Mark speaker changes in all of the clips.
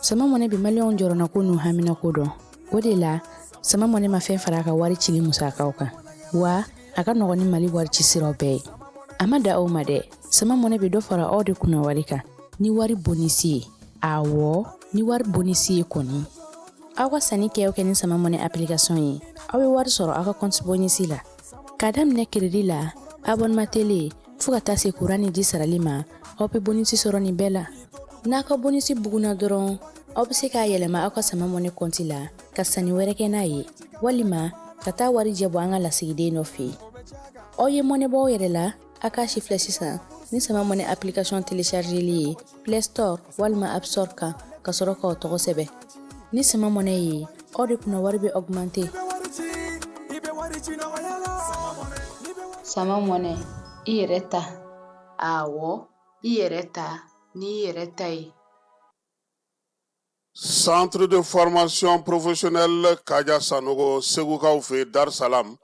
Speaker 1: Sama Money bɛ maliyɛnw jɔrɔnako n'u haminako dɔn. O de la, Sama Money ma fɛn fara a ka wari cili musakaw kan, wa a ka nɔgɔn ni Mali wari ci siraw bɛɛ ye. A ma da aw ma dɛ, Sama Money bɛ dɔ fara aw de kunna wari kan ni wari bonisi ye. Awɔ, ni wari bonisi ye kɔni. Aw ka sanni kɛ o kɛ ni Sama Money application ye, aw bɛ wari sɔrɔ aw ka compte bonisi la. K'a daminɛ crédit la, abonnement télé, fo ka taa se kuran ni ji sarali ma, aw bɛ bonisi sɔrɔ nin bɛɛ la. N'a ka bonisi bugunna dɔrɔn, aw bɛ se k'a yɛlɛma aw ka Sama Money compte la ka sanni wɛrɛ kɛ n'a ye, walima ka taa wari jɛ bɔ an ka lasigiden dɔ fɛ yen. Aw ye mɔnɛ bɔ aw yɛrɛ la, a k'a si filɛ sisan ni Sama Money application téléchargeli ye Play Store walima App Store kan, ka sɔrɔ k'aw tɔgɔ sɛbɛn. Ni Sama Money ye, aw de kunna wari bɛ augmenter.
Speaker 2: Sama Money, i yɛrɛ ta. Awɔ, i yɛrɛ ta n'i yɛrɛ ta ye.
Speaker 3: Centre de formation professionnelle Kaja Sanogo, Segukaw fɛ Dar Salam.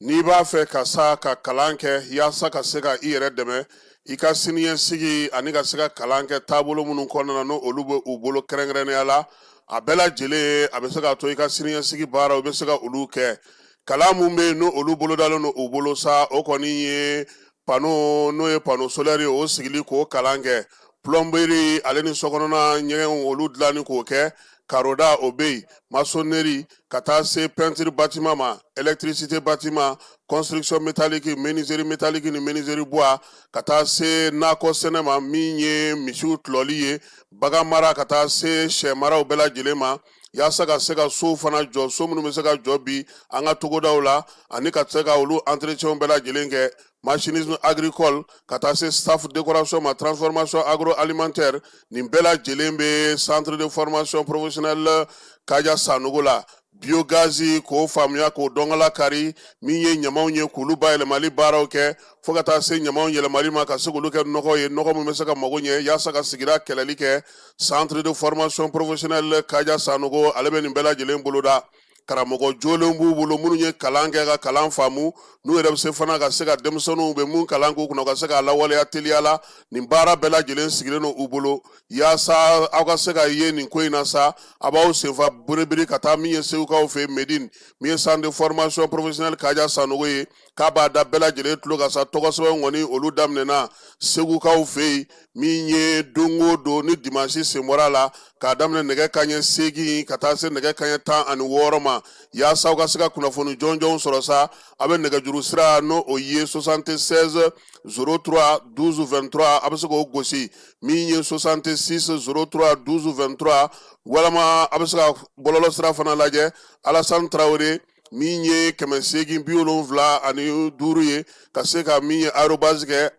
Speaker 3: N'i b'a fɛ ka sa ka kalan kɛ yaasa ka se ka i yɛrɛ dɛmɛ i ka siniɲɛsigi ani ka se ka kalan kɛ taabolo minnu kɔnɔna na, n'o olu bɛ u bolo kɛrɛnkɛrɛnnenya la, a bɛɛ lajɛlen a bɛ se k'a to i ka siniɲɛsigi baaraw i bɛ se ka olu kɛ. Kalan mun bɛ yen, n'o olu bolodalen don u bolo sa, o kɔni ye panneau, n'o ye panneau solaire ye, o sigili k'o kalan kɛ, plomberie ale ni sokɔnɔna ɲɛgɛnw olu dilanni k'o kɛ, carreau da o bɛ yen, maçonnerie, ka taa se peinture bâtiment ma, électricité bâtiment, construction métallique, menuiserie métallique ni menuiserie bois, ka taa se nakɔ sɛnɛ ma, min ye misiw tulɔli ye, bagan mara, ka taa se sɛ maraw bɛɛ lajɛlen ma, yaasa ka se ka sow fana jɔ, so minnu bɛ se ka jɔ bi an ka togodaw la, ani ka se ka olu entretien bɛɛ lajɛlen kɛ, machinisme agricole, ka taa se staff décoration ma, transformation agroalimentaire. Nin bɛɛ lajɛlen bɛ centre de formation professionnelle Kaja Sanogo la. Biogaz k'o faamuya, k'o dɔnkala kari, min ye ɲamaw ye, k'olu bayɛlɛmali baaraw kɛ, fo ka taa se ɲamaw yɛlɛmali ma ka se k'olu kɛ nɔgɔ ye, nɔgɔ min bɛ se ka mago ɲɛ yaasa ka sigida kɛlɛli kɛ. Centre de formation professionnelle Kaja Sanogo, ale bɛ nin bɛɛ lajɛlen boloda. Karamɔgɔ jolenw b'u bolo minnu ye kalan kɛ ka kalan faamu, n'u yɛrɛ bɛ se fana ka se ka denmisɛnninw bɛ mun kalan k'u kunna, ka se k'a lawaleya teliya la. Nin baara bɛɛ lajɛlen sigilen don u bolo yaasa aw ka se ka ye nin ko in na sa. A b'aw senfa berebere ka taa min ye Segukaw fɛ Medine, min ye centre de formation professionnelle Kaja Sanogo ye, k'a b'a da bɛɛ lajɛlen tulo kan sa. Tɔgɔ sɛbɛn kɔni olu daminɛna Segukaw fɛ yen, min ye don o don ni dimanche sen bɔra a la, k'a daminɛ nɛgɛ kanɲɛ 8 ka taa se nɛgɛ kanɲɛ 16 ma. Yaasa aw ka se ka kunnafoni jɔnjɔnw sɔrɔ sa, a bɛ nɛgɛjuru sira, n'o o ye 76 03 12 23, a bɛ se k'o gosi, min ye 66 03 12 23, walama a bɛ se ka bɔlɔlɔ sira fana lajɛ, Alassane Traoré, min ye 875 ye, ka se ka min ye arobase kɛ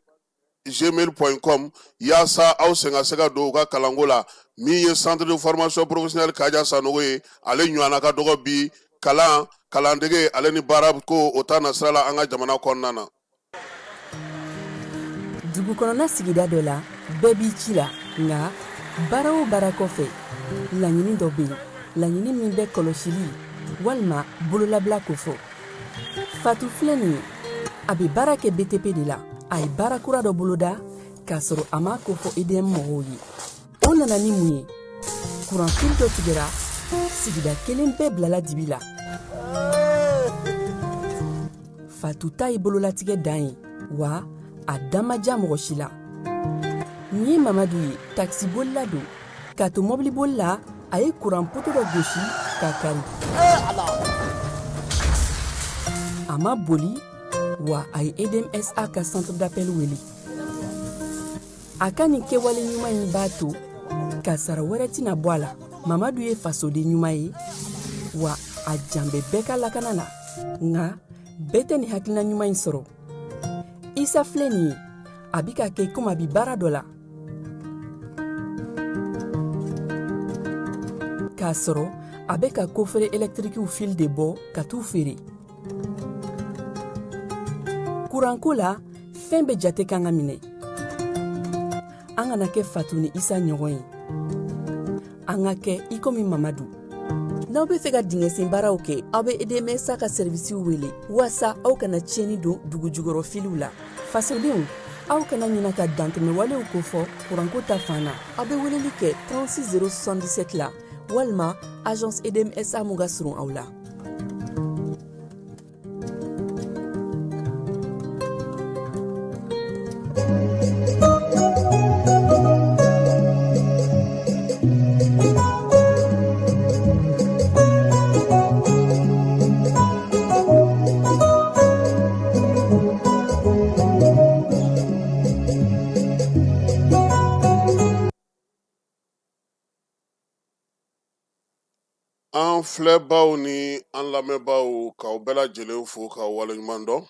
Speaker 3: gmail.com, yaasa aw sen ka se ka don u ka kalanko la. Min ye centre de formation professionnelle Kaja Sanogo ye, ale ɲɔgɔnna ka dɔgɔ bi kalan kalandege ale ni baara ko o ta nasira la an ka jamana kɔnɔna na.
Speaker 4: Dugu kɔnɔna sigida dɔ la, bɛɛ b'i ci la, nka baara o baara kɔfɛ, laɲini dɔ bɛ yen, laɲini min bɛ kɔlɔsili walima bololabila kofɔ. Fatu filɛ nin ye, a bɛ baara kɛ BTP de la. A ye baara kura dɔ boloda k'a sɔrɔ a m'a kofɔ EDM mɔgɔw ye. O nana ni mun ye? Kuranfili dɔ tigɛra, sigida kelen bɛɛ bilala dibi la. Fatu ta ye bololatigɛ dan ye, wa a da ma diya mɔgɔ si la. Nin ye Mamadu ye, takisibolila don. K'a to mɔbiliboli la, a ye kuran poto dɔ gosi k'a kari. A ma boli, wa a ye EDMSA ka centre d'appel wele. A ka nin kɛwale ɲuman in b'a to kasara wɛrɛ tɛna bɔ a la. Mamadu ye fasoden ɲuman ye, wa a jan bɛ bɛɛ ka lakana la. Nka bɛɛ tɛ nin hakilina ɲuman in sɔrɔ. Isa filɛ nin ye, a bi ka kɛ komi a bi baara dɔ la, k'a sɔrɔ a bɛ ka coffret ɛlɛtirikiw fil de bɔ ka t'u feere. Kuranko la, fɛn bɛɛ jate kan ka minɛ. An kana kɛ Fatu ni Isa ɲɔgɔn ye, an ka kɛ i komi Mamadu. N'aw bɛ fɛ ka dingɛsen baaraw kɛ, aw bɛ EDMSA ka sɛrivisiw wele waasa aw kana tiɲɛni don dugu jukɔrɔ filiw la. Fasodenw, Aw kana ɲina ka dantɛmɛwalew kofɔ kuranko ta fan na. Aw bɛ weleli kɛ 36 077 la walima agence EDM SA mun ka surun aw la.
Speaker 3: An filɛbaw ni an lamɛnbaaw, k'aw bɛɛ lajɛlen fo k'aw waleɲuman dɔn.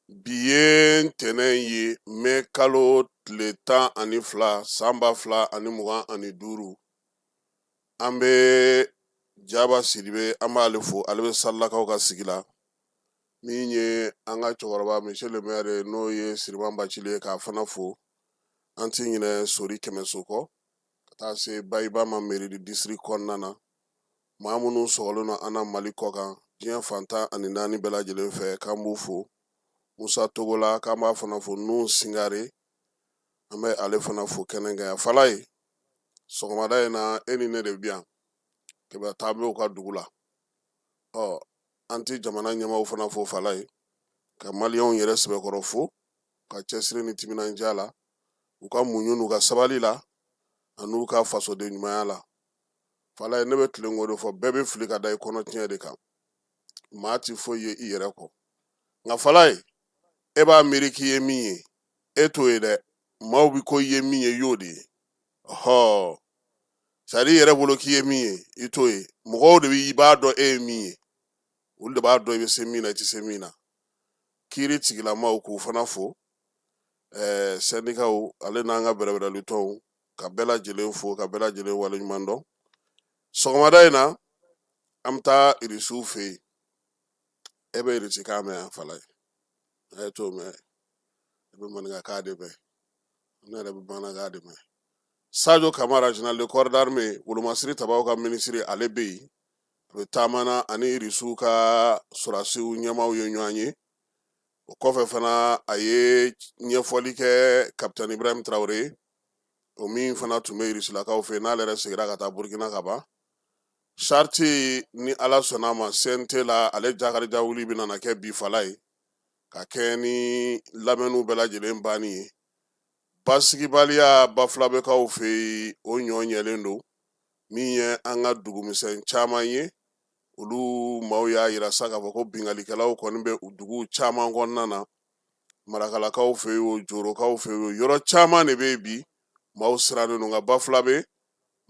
Speaker 3: Bi ye ntɛnɛn ye, mɛ kalo tile 12 san 2025. An bɛ Jaba Sidibe, an b'ale fo, ale bɛ Salilakaw ka sigi la. Min ye an ka cɛkɔrɔba monsieur le maire, n'o ye Siriman Bacili ye, k'a fana fo. An ti ɲinɛ Sori Kɛmɛso kɔ, ka taa se Bayiba ma mairie du district kɔnɔna na. Maa minnu sɔgɔlen don an na Mali kɔ kan, diɲɛ fan 14 bɛɛ lajɛlen fɛ, k'an b'u fo. Musa Togola, k'an b'a fana fo. Nun Singare, an bɛ ale fana fo kɛnɛ kan yan. Falaye, sɔgɔmada in na, e ni ne de bi yan. Keba taa bɛ u ka dugu la. Ɔ, an tɛ jamana ɲɛmaaw fana fo, Falaye, ka maliyɛnw yɛrɛ sɛbɛkɔrɔ fo ka cɛsiri ni timinandiya la, u ka muɲu n'u ka sabali la, an'u ka fasoden ɲumanya la. Falaye, ne bɛ tilen k'o de fɔ, bɛɛ bɛ fili ka da i kɔnɔ tiɲɛ de kan, maa ti foyi ye i yɛrɛ kɔ. Nka Falaye, e b'a miiri k'i ye min ye, e t'o ye dɛ. Maaw bi ko i ye min ye, i y'o de ye. Ɔhɔ, c'est-à-dire i yɛrɛ bolo k'i ye min ye, i t'o ye. Mɔgɔw de i b'a dɔn e ye min ye, olu de b'a dɔn i bɛ se min na, i tɛ se min na. Kiiri tigilamaw, k'u fana fo. Sɛndikaw, ale n'an ka bɛrɛbɛrɛlitɔnw, ka bɛɛ lajɛlen fo, ka bɛɛ lajɛlen waleɲuman dɔn. Sɔgɔmada in na, an bɛ taa irisiw fɛ yen. E bɛ irisikan mɛn yan, Falaye? E t'o mɛn, e bɛ maninkakan de mɛn, ne yɛrɛ bɛ bamanankan de mɛn. Sajo Kamara, général de corps d'armée, wolomasiri tabaw ka minisiri, ale bɛ yen, a bɛ taama na, ani irisiw ka sɔrɔdasiw ɲɛmaaw ye ɲɔgɔn ye. O kɔfɛ fana, a ye ɲɛfɔli kɛ kapitɛni Ibrahim Traoré ye, o min fana tun bɛ irisilakaw fɛ yen, n'ale yɛrɛ seginna ka taa Burukina ka ban. Sariti, ni Ala sɔnna a ma, CNT la, ale jakarija wuli bɛna na kɛ bi, Falaye, ka kɛ ni lamɛnniw bɛɛ lajɛlen banni ye. Basigibaliya Bafulabɛkaw fɛ yen, o ɲɔ ɲɛlen don. Min ye an ka dugumisɛn caman ye, olu maaw y'a yira sa k'a fɔ ko binkannikɛlaw kɔni bɛ u duguw caman kɔnɔna na. Marakalakaw fɛ yen o, jorokaw fɛ yen o, yɔrɔ caman de bɛ yen bi, maaw sirannen don. Nka Bafulabɛ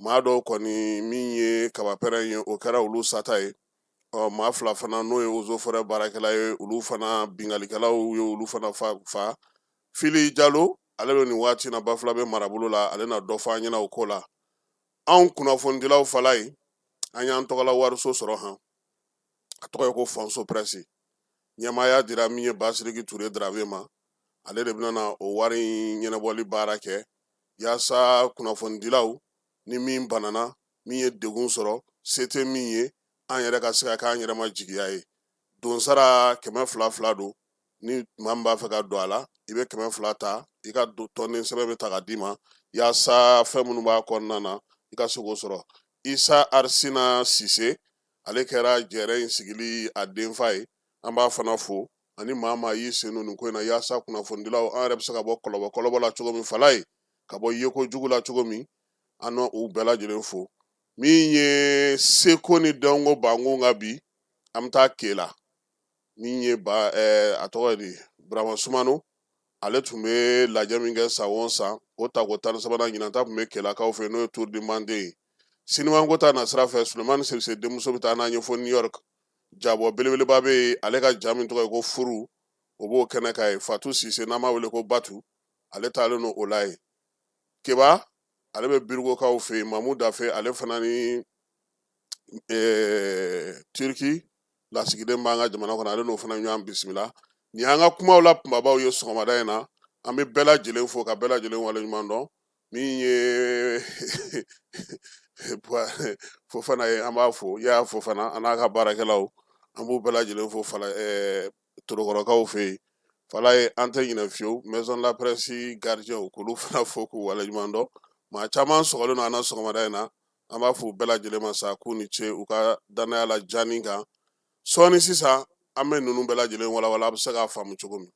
Speaker 3: maa dɔw kɔni, min ye kabapɛrɛn ye, o kɛra olu sata ye. Ɔ, maa fila fana, n'o ye eaux et forêts baarakɛla ye, olu fana binkannikɛlaw ye olu fana fa. Fili Jalo, ale bɛ nin waati na Bafulabɛ marabolo la, ale na dɔ fɔ an ɲɛna o ko la. Anw kunnafonidilaw, Falaye, an y'an tɔgɔla wariso sɔrɔ han, a tɔgɔ ye ko Fonso Presse. Ɲɛmaaya dira min ye Basiriki Ture Darame ma, ale de bɛna na o wari in ɲɛnabɔli baara kɛ, yaasa kunnafonidilaw ni min banana, min ye degun sɔrɔ, se tɛ min ye, an yɛrɛ ka se ka k'an yɛrɛ ma jigiya ye. Donsara kɛmɛ fila fila don. Ni maa min b'a fɛ ka don a la, i bɛ 200 ta, i ka tɔnden sɛbɛn bɛ ta ka d'i ma, yaasa fɛn minnu b'a kɔnɔna na, i ka se k'o sɔrɔ. Isa Arisina Sise, ale kɛra jɛrɛ in sigili a denfa ye, an b'a fana fo, ani maa maa y'i sen don nin ko in na, yaasa kunnafonidilaw an yɛrɛ bɛ se ka bɔ kɔlɔbɔ kɔlɔbɔ la cogo min, Falaye, ka bɔ yeko jugu la cogo min, an n'u bɛɛ lajɛlen fo. Min ye seko ni dɔnko bankun ka bi, an bɛ taa Kela. Min ye ba a tɔgɔ ye di, Burama Sumano, ale tun bɛ lajɛ min kɛ san o san, o tako 13nan, ɲinan ta tun bɛ Kelakaw fɛ, n'o ye Tour du Mande ye. Siniwanko ta na sira fɛ, Sulemani Sise denmuso bɛ taa n'an ye fo New York. Jabɔ belebeleba bɛ yen, ale ka ja min tɔgɔ ye ko Furu, o b'o kɛnɛ kan yen. Fatu Sise, n'an b'a wele ko Batu, ale taalen don o la yen. Keba, ale bɛ Birigokaw fɛ yen. Mamu Dafe, ale fana ni Turki lasigiden b'an ka jamana kɔnɔ, ale n'o fana ɲɔgɔn bisimila. Nin y'an ka kumaw la kunbabaw ye sɔgɔmada in na. An bɛ bɛɛ lajɛlen fo ka bɛɛ lajɛlen waleɲuman dɔn. Min ye Fofana ye, an b'a fo. Yaya Fofana, an n'a ka baarakɛlaw, an b'u bɛɛ lajɛlen fo. Fala Torokɔrɔkaw fɛ yen. Falaye, an tɛ ɲinɛ fiyewu Maison de la Presse gardien, k'olu fana fo k'u waleɲuman dɔn. Maa caman sɔgɔlen don an na sɔgɔmada in na, an b'a fɔ u bɛɛ lajɛlen ma sa k'u ni ce u ka dannaya la jani kan. Sɔɔni sisan an bɛ ninnu bɛɛ lajɛlen walawala, a bɛ se k'a faamu cogo min.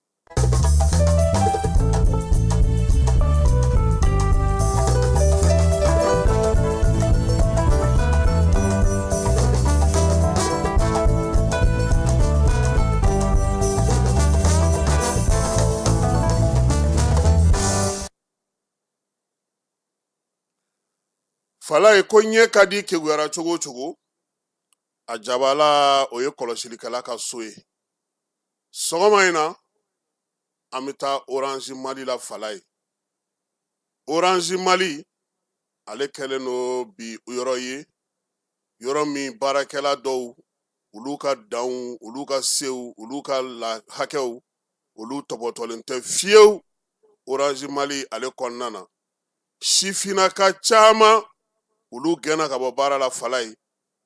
Speaker 3: Falaye, ko ɲɛ ka di keguyara cogo o cogo, a jabala o ye kɔlɔsilikɛla ka so ye. Sɔgɔma in na an bɛ taa Orange Mali la. Falaye, Orange Mali ale kɛlen don bi yɔrɔ ye, yɔrɔ min baarakɛla dɔw, olu ka danw, olu ka sew, olu ka la hakɛw, olu tɔpɔtɔlen tɛ fiyewu. Orange Mali ale kɔnɔna na, sifinnaka caman olu gɛnna ka bɔ baara la. Falaye,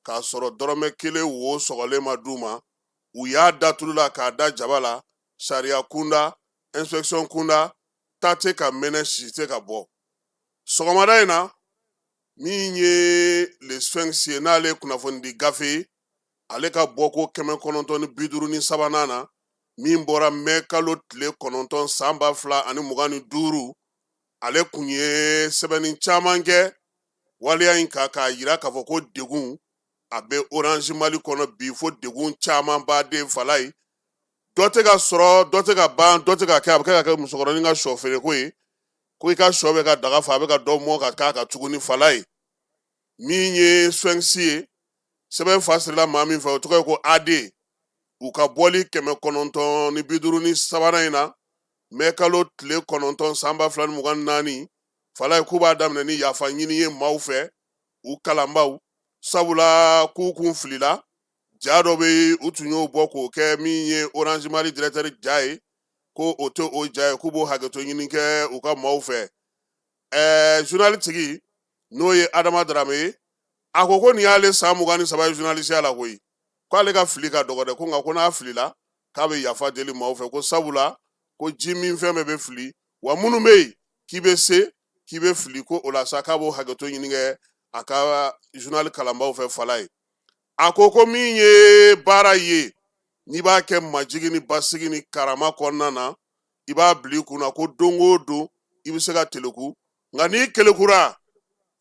Speaker 3: k'a sɔrɔ dɔrɔmɛ kelen wo sɔgɔlen ma d'u ma. U y'a da tulu la k'a da jaba la, sariya kunda, inspection kunda, ta tɛ ka mɛnɛ, si tɛ ka bɔ. Sɔgɔmada in na, min ye Le Sphinx ye, n'ale kunnafonidi gafe ye, ale ka bɔko 953nan na, min bɔra mɛ kalo tile 9 san 2025, ale kun ye sɛbɛnni caman kɛ waleya in kan, k'a yira k'a fɔ ko degun a bɛ Orange Mali kɔnɔ bi, fo degun caman baden. Falaye, dɔ tɛ ka sɔrɔ, dɔ tɛ ka ban, dɔ tɛ ka kɛ, a bɛ kɛ ka kɛ musokɔrɔnin ka sɔ feereko ye, ko i ka sɔ bɛ ka daga fa, a bɛ ka dɔ mɔ ka k'a kan tuguni. Falaye, min ye Sphinx ye, sɛbɛn fa sirila maa min fɛ, o tɔgɔ ye ko AD. U ka bɔli 953nan in na, mɛ kalo tile 9 san 2024, Falaye, k'u b'a daminɛ ni yafa ɲini ye maaw fɛ, u kalanbaw, sabula k'u kun filila. Ja dɔ bɛ yen, u tun y'o bɔ k'o kɛ min ye Orange Mali directeur ja ye, ko o tɛ o ja ye, k'u b'o hakɛto ɲini kɛ u ka maaw fɛ. Journal tigi, n'o ye Adama Darame ye, a ko ko nin y'ale san 23 ye journalisiya la koyi, k'ale ka fili ka dɔgɔ dɛ, ko nka ko n'a filila k'a bɛ yafa deli maaw fɛ, ko sabula ko ji min fɛn bɛɛ bɛ fili, wa minnu bɛ yen k'i bɛ se k'i bɛ fili, ko o la sa k'a b'o hakɛto ɲini kɛ a ka journal kalanbaaw fɛ. Falaye, a ko ko min ye baara ye, n'i b'a kɛ majigin ni basigi ni karama kɔnɔna na, i b'a bila i kunna ko don o don i bɛ se ka teleku, nka n'i kelekura,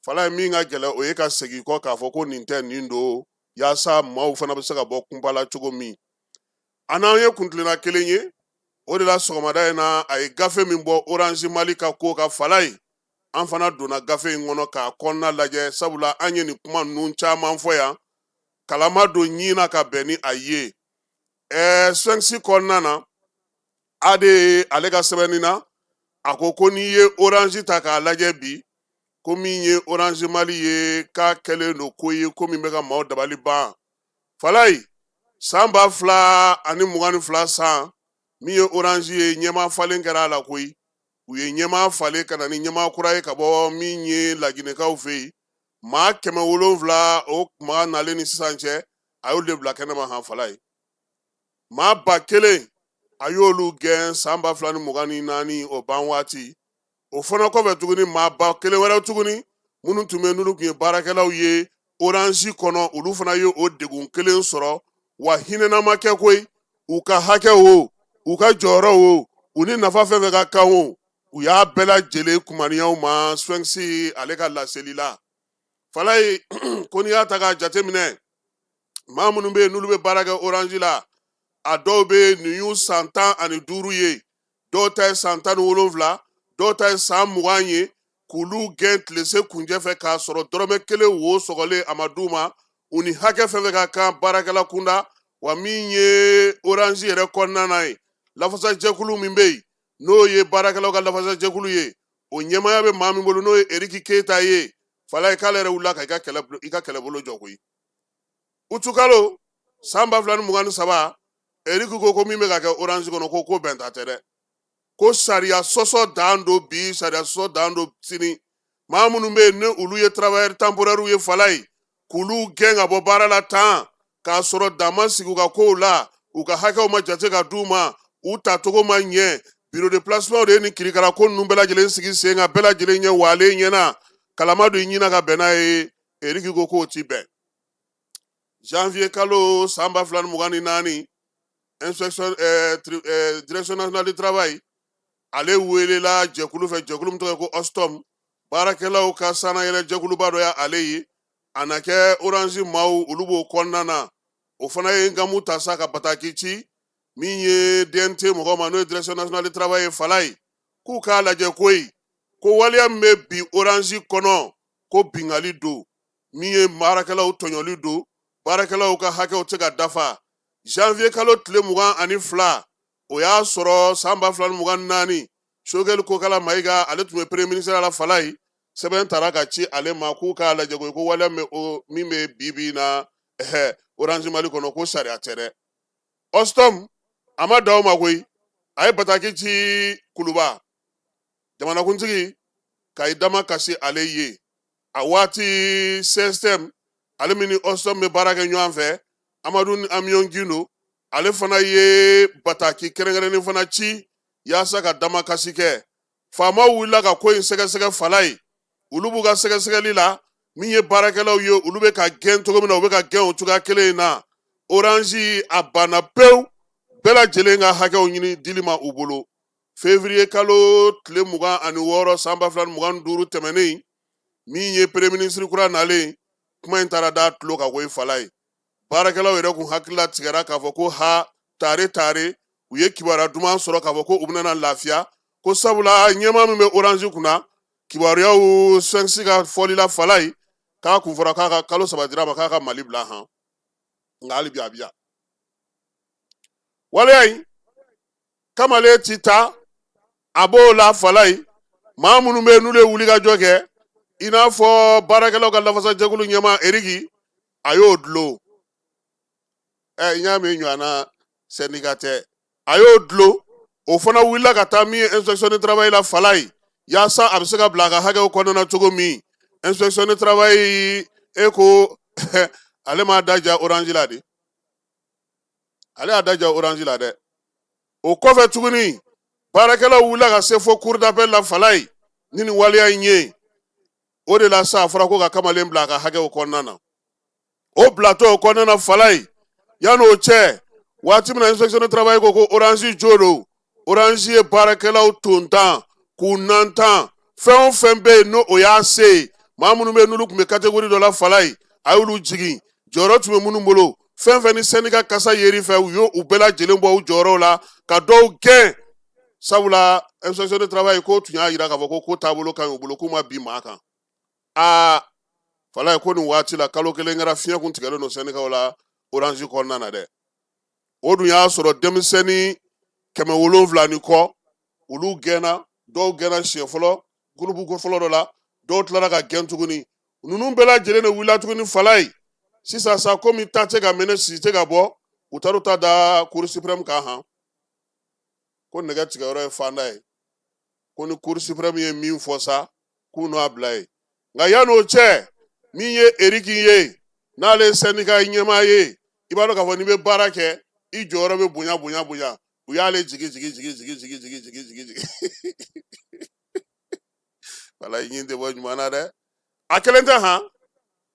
Speaker 3: Falaye, min ka gɛlɛn o ye ka segin kɔ k'a fɔ ko nin tɛ nin don, yaasa maaw fana bɛ se ka bɔ kunpa la cogo min. A n'an ye kuntilenna kelen ye, o de la sɔgɔmada in na a ye gafe min bɔ Orange Mali ka ko kan, Falaye, an fana donna gafe in kɔnɔ k'a kɔnɔna lajɛ, sabula an ye nin kuma ninnu caman fɔ yan, kalama don ɲin na ka bɛn ni a ye. Sphinx kɔnɔna na, AD ale ka sɛbɛnni na, a ko ko n'i ye Orange ta k'a lajɛ bi, ko min ye Orange Mali ye, k'a kɛlen don ko ye ko min bɛ ka maaw dabali ban. Falaye, san 2022 san, min ye Orange ye, ɲɛmaa falen kɛra a la koyi. U ye ɲɛmaa falen ka na ni ɲɛmaa kura ye ka bɔ min ye Laginɛkaw fɛ yen. Maa 700, o maa nalen ni sisan cɛ, a y'olu de bila kɛnɛma han. Falaye, maa 1000, a y'olu gɛn san 2024 o ban waati. O fana kɔfɛ tuguni, maa 1000 wɛrɛ tuguni minnu tun bɛ, n'olu tun ye baarakɛlaw ye Orange kɔnɔ, olu fana ye o degun kelen sɔrɔ. Wa hinɛna ma kɛ koyi, u ka hakɛ o, u ka jɔyɔrɔ o, u ni nafa fɛn fɛn ka kan o, u y'a bɛɛ lajɛlen kumaniyaw ma. Sphinx ale ka laseli la, Falaye, ko n'i y'a ta k'a jateminɛ, maa minnu bɛ yen n'olu bɛ baara kɛ Orange la, a dɔw bɛ yen nin y'u san 15 ye, dɔw ta ye san 17, dɔw ta ye san 20 ye, k'olu gɛn tilese kunjɛ fɛ k'a sɔrɔ dɔrɔmɛ kelen wo sɔgɔlen a ma d'u ma, u ni hakɛ fɛn fɛn ka kan baarakɛla kunda. Wa min ye Orange yɛrɛ kɔnɔna na ye, lafasajɛkulu min bɛ yen, n'o ye baarakɛlaw ka lafasajɛkulu ye, o ɲɛmaaya bɛ maa min bolo, n'o ye Eriki Keyita ye, Falaye, k'ale yɛrɛ wulila ka i ka kɛlɛbolo jɔ koyi. Utukalo san 2023, Eriki ko ko min bɛ ka kɛ Orange kɔnɔ, ko bɛnta tɛ dɛ, ko sariya sɔsɔ dan don bi, sariya sɔsɔ dan don sini. Maa minnu bɛ yen ni olu ye travailleur temporaire ye, Falaye, k'olu gɛn ka bɔ baara la tan k'a sɔrɔ dan ma sigi u ka kow la, u ka hakɛw ma jate ka d'u ma, u tacogo ma ɲɛ. Bureau de placement de ye nin kirikara ko ninnu bɛɛ lajɛlen sigi sen kan, bɛɛ lajɛlen ɲɛ walen ɲɛna kalama don ɲina ka bɛn n'a ye. Eriki ko k'o ti bɛn. Janvier kalo san 2024, inspection direction nationale du travail, ale welela jɛkulu fɛ, jɛkulu min tɔgɔ ye ko Ɔstɔm, baarakɛlaw ka sannayɛlɛ jɛkuluba dɔ y'ale ye. A na kɛ Orange maaw, olu b'o kɔnɔna na. O fana ye nkamu ta sa ka bataki ci min ye DNT mɔgɔ ma, n'o ye direction nationale du travail ye, falaye, k'u k'a lajɛ koyi, ko waleya min bɛ bi Orange kɔnɔ, ko binkanni don, min ye baarakɛlaw tɔɲɔli don, baarakɛlaw ka hakɛw tɛ ka dafa. Janvier kalo tile 22, o y'a sɔrɔ san 2024, Sogɛli Kokala Mayiga, ale tun bɛ premier ministre la, falaye, sɛbɛn taara ka ci ale ma k'u k'a lajɛ koyi, ko waleya min bɛ bi bi in na Orange Mali kɔnɔ, ko sariya tɛ dɛ. Ɔstɔm a ma dan o ma koyi, a ye bataki ci Kuluba jamanakuntigi ka i dama kasi ale ye. A waati CSTM, ale min ni Ɔstɔm bɛ baara kɛ ɲɔgɔn fɛ, Amadu ni Amiɔn Gindo, ale fana ye bataki kɛrɛnkɛrɛnnen fana ci yaasa ka damakasi kɛ. Faamaw wulila ka ko in sɛgɛsɛgɛ, falaye. Olu b'u ka sɛgɛsɛgɛli la, min ye baarakɛlaw ye, olu bɛ ka gɛn cogo min na, u bɛ ka gɛn o cogoya kelen in na. Orange a banna pewu, bɛɛ lajɛlen ka hakɛw ɲini dili ma u bolo. Février kalo tile 26 san 2025 tɛmɛnen, min ye premier ministre kura nalen, kuma in taara da tulo kan koyi, falaye. Baarakɛlaw yɛrɛ kun hakilila tigɛra k'a fɔ ko ha, tare tare, u ye kibaruya duman sɔrɔ k'a fɔ ko u bɛna lafiya, ko sabula ɲɛmaa min bɛ Orange kunna, kibaruyaw Sphinx ka fɔli la, falaye, k'a kun fɔra k'a ka kalo 3 dira ma k'a ka Mali bila han. Nka hali bi a bi yan waleya in kamalen ti taa, a b'o la, falaye. Maa minnu bɛ yen n'olu ye wulikajɔ kɛ, i n'a fɔ baarakɛlaw ka lafasajɛkulu ɲɛmaa Eriki, a y'o dulon. Ɛ n y'a mɛn ɲɔgɔnna sɛndika tɛ, a y'o dulon. O fana wulila ka taa min ye inspection du travail la, falaye, yaasa a bɛ se ka bila a ka hakɛw kɔnɔna na cogo min. Inspection du travail e ko ale m'a da ja Orange la de, ale y'a da ja Orange la dɛ. O kɔfɛ tuguni, baarakɛlaw wulila ka se fo cour d'appel la, falaye, ni nin waleya in ye. O de la sa, a fɔra ko ka kamalen bila a ka hakɛw kɔnɔna na. O bilatɔ o kɔnɔna na, falaye, yan'o cɛ, waati min na inspection du travail ko ko Orange jo don, Orange ye baarakɛlaw tontan k'u nantan. Fɛn o fɛn bɛ yen n'o o y'a se ye, maa minnu bɛ yen n'olu tun bɛ catégorie dɔ la, falaye, a y'olu jigin. Jɔyɔrɔ tun bɛ minnu bolo, fɛn fɛn ni sɛndika kasa yer'i fɛ, u y'u bɛɛ lajɛlen bɔ u jɔyɔrɔw la ka dɔw gɛn, sabula inspection du travail ko tun y'a jira k'a fɔ ko ko taabolo ka ɲi u bolo, k'u ma bin maa kan. Aa falaye, ko nin waati la, kalo kelen kɛra, fiɲɛ kun tigɛlen don sɛndikaw la Orange kɔnɔna na dɛ. O dun y'a sɔrɔ denmisɛnnin 700 ni kɔ, olu gɛnna. Dɔw gɛnna siɲɛ fɔlɔ gurupu fɔlɔ dɔ la, dɔw tilara ka gɛn tuguni. Ninnu bɛɛ lajɛlen de wulila tuguni, falaye. Sisan sa, komi ta tɛ ka mɛnɛ, si tɛ ka bɔ, u taar'u ta da cour suprême kan han, ko nɛgɛ tigɛyɔrɔ ye fanda ye, ko ni cour suprême ye min fɔ sa, k'u n'a bila ye. Nka yan'o cɛ, min ye Eriki ye, n'ale ye sɛndika ɲɛmaa ye, i b'a dɔn k'a fɔ n'i bɛ baara kɛ, i jɔyɔrɔ bɛ bonya bonya bonya. U y'ale jigi jigi jigi jigi jigi jigi jigi jigi jigi. Wala i ɲin tɛ bɔ ɲuman na dɛ. A kelen tɛ han.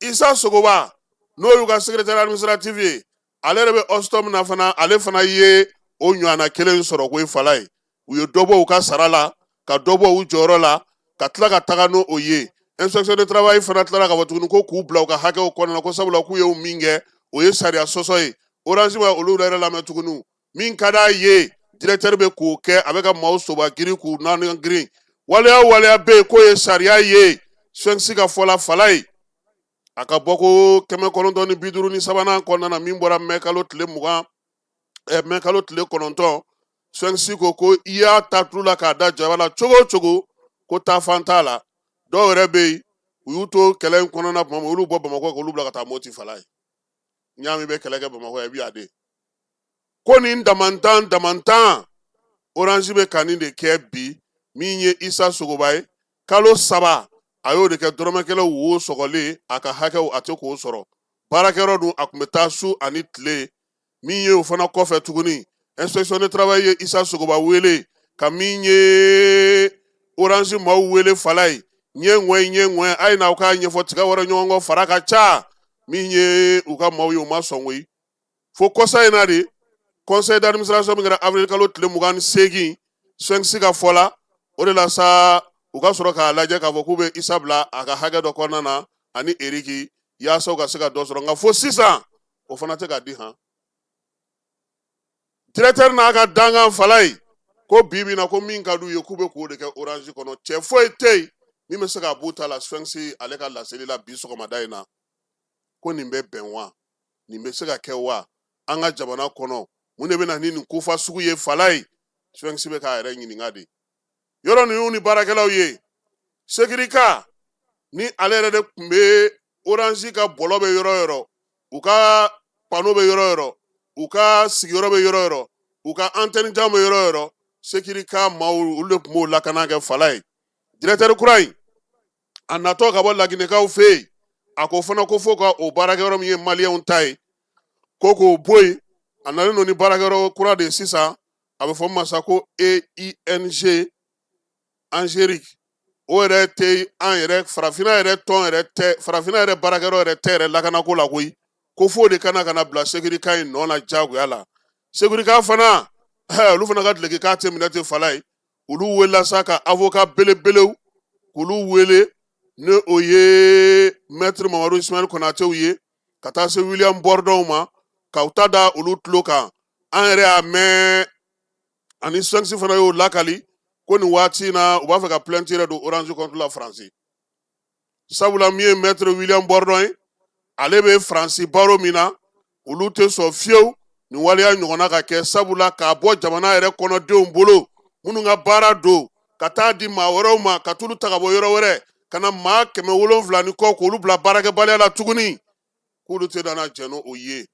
Speaker 3: Isa Sogoba, n'o y'u ka secrétaire administratif ye, ale yɛrɛ bɛ Ɔstɔm na fana, ale fana ye o ɲɔgɔnna kelen sɔrɔ koyi, falaye. U ye dɔ bɔ u ka sara la, ka dɔ bɔ u jɔyɔrɔ la, ka tila ka taga n'o o ye. Inspection de travail fana tilara ka fɔ tuguni ko k'u bila u ka hakɛw kɔnɔna na, ko sabula k'u ye min kɛ, o ye sariya sɔsɔ ye. Orange ma olu yɛrɛ lamɛn tuguni. Min ka d'a ye, directeur bɛ k'o kɛ, a bɛ ka maaw soba girin k'u naani girin. Waleya o waleya bɛ yen k'o ye sariya ye, Sphinx ka fɔ la, falaye, a ka bɔ ko 953nan kɔnɔna na, min bɔra mɛ kalo tile 20, mɛ kalo tile 9, Sphinx ko ko i y'a ta tulu la k'a da jaba la cogo o cogo, ko taafan t'a la. Dɔw yɛrɛ bɛ yen, u y'u to kɛlɛ in kɔnɔna tuma min, olu bɔ Bamakɔ k'olu bila ka taa Moti, falaye. N y'a mɛn i bɛ kɛlɛ kɛ Bamakɔ yan, i bɛ yan de. Ko nin damantan damantan, Orange bɛ ka nin de kɛ bi. Min ye Isa Sogoba ye, kalo 3 a y'o de kɛ dɔrɔmɛ kelen wo sɔgɔlen, a ka hakɛw a tɛ k'o sɔrɔ. Baarakɛyɔrɔ dun, a tun bɛ taa su ani tile. Min ye o fana kɔfɛ tuguni, Inspection de travail ye Isa Sogoba wele ka min ye Orange maaw wele Falaye, ɲɛ ŋɔɛ ɲɛ ŋɔɛ, a ye n'aw k'a ɲɛfɔ, tiga wɛrɛ ɲɔgɔn kɔ, fara ka ca. Min ye u ka maaw ye, u ma sɔn koyi. Fo kɔsa in na de, conseil d'administration min kɛra avril kalo tile 28, Sphinx ka fɔ la, o de la sa u ka sɔrɔ k'a lajɛ k'a fɔ k'u bɛ Isa bila a ka hakɛ dɔ kɔnɔna na ani Eriki, yaasa u ka se ka dɔ sɔrɔ. Nka fo sisan o fana tɛ ka di han. Directeur n'a ka dankan Falaye, ko bi bi na ko min ka d'u ye, k'u bɛ k'o de kɛ Orange kɔnɔ. Cɛ foyi tɛ yen min bɛ se ka b'u ta la. Sphinx ale ka laseli la bi sɔgɔmada in na, ko nin bɛ bɛn wa? Nin bɛ se ka kɛ wa an ka jamana kɔnɔ? Mun de bɛ na ni nin kofa sugu ye Falaye? Sphinx bɛ k'a yɛrɛ ɲininka de. Yɔrɔ ninnu ni baarakɛlaw ye Securica ni ale yɛrɛ de tun bɛ Orange ka bɔlɔ bɛ yɔrɔ yɔrɔ, u ka panneau bɛ yɔrɔ yɔrɔ, u ka sigiyɔrɔ bɛ yɔrɔ yɔrɔ, u ka antenne jan bɛ yɔrɔ yɔrɔ, Securica maaw olu de tun b'o lakana kɛ Falaye. Directeur kura in a natɔ ka bɔ Laginɛkaw fɛ yen, a ko fana ko fo ka o baarakɛyɔrɔ min ye Maliyɛnw ta ye, ko k'o bɔ yen. A nalen don ni baarakɛyɔrɔ kura de ye sisan, a bɛ fɔ min ma sa ko EING Angérik. O yɛrɛ tɛ an yɛrɛ farafinna yɛrɛ tɔn yɛrɛ tɛ, farafinna yɛrɛ baarakɛyɔrɔ yɛrɛ tɛ yɛrɛ lakanako la koyi. Ko f'o de kana ka na bila Securica in nɔ na diyagoya la. Securica fana, olu fana ka duloki k'a tɛ minɛ ten Falaye. Olu welela sa ka avocat belebelew k'olu wele, ni o ye maître Mamadu Ismaël Konatew ye, ka taa se William Bourdon ma, k'aw ta da olu tulo kan. An yɛrɛ y'a mɛn ani Sphinx fana y'o lakali ko nin waati in na u b'a fɛ ka plainte yɛrɛ don Orange contre la Faransi, sabula min ye maître William Bourdon ye, ale bɛ Faransi barreau min na, olu tɛ sɔn fiyewu nin waleya ɲɔgɔnna ka kɛ, sabula k'a bɔ jamana yɛrɛ kɔnɔdenw bolo minnu ka baara don, ka taa di maa wɛrɛw ma, ka t'olu ta ka bɔ yɔrɔ wɛrɛ, ka na maa 700 ni kɔ k'olu bila baarakɛbaliya la tuguni, k'olu tɛ nana jɛn n'o ye.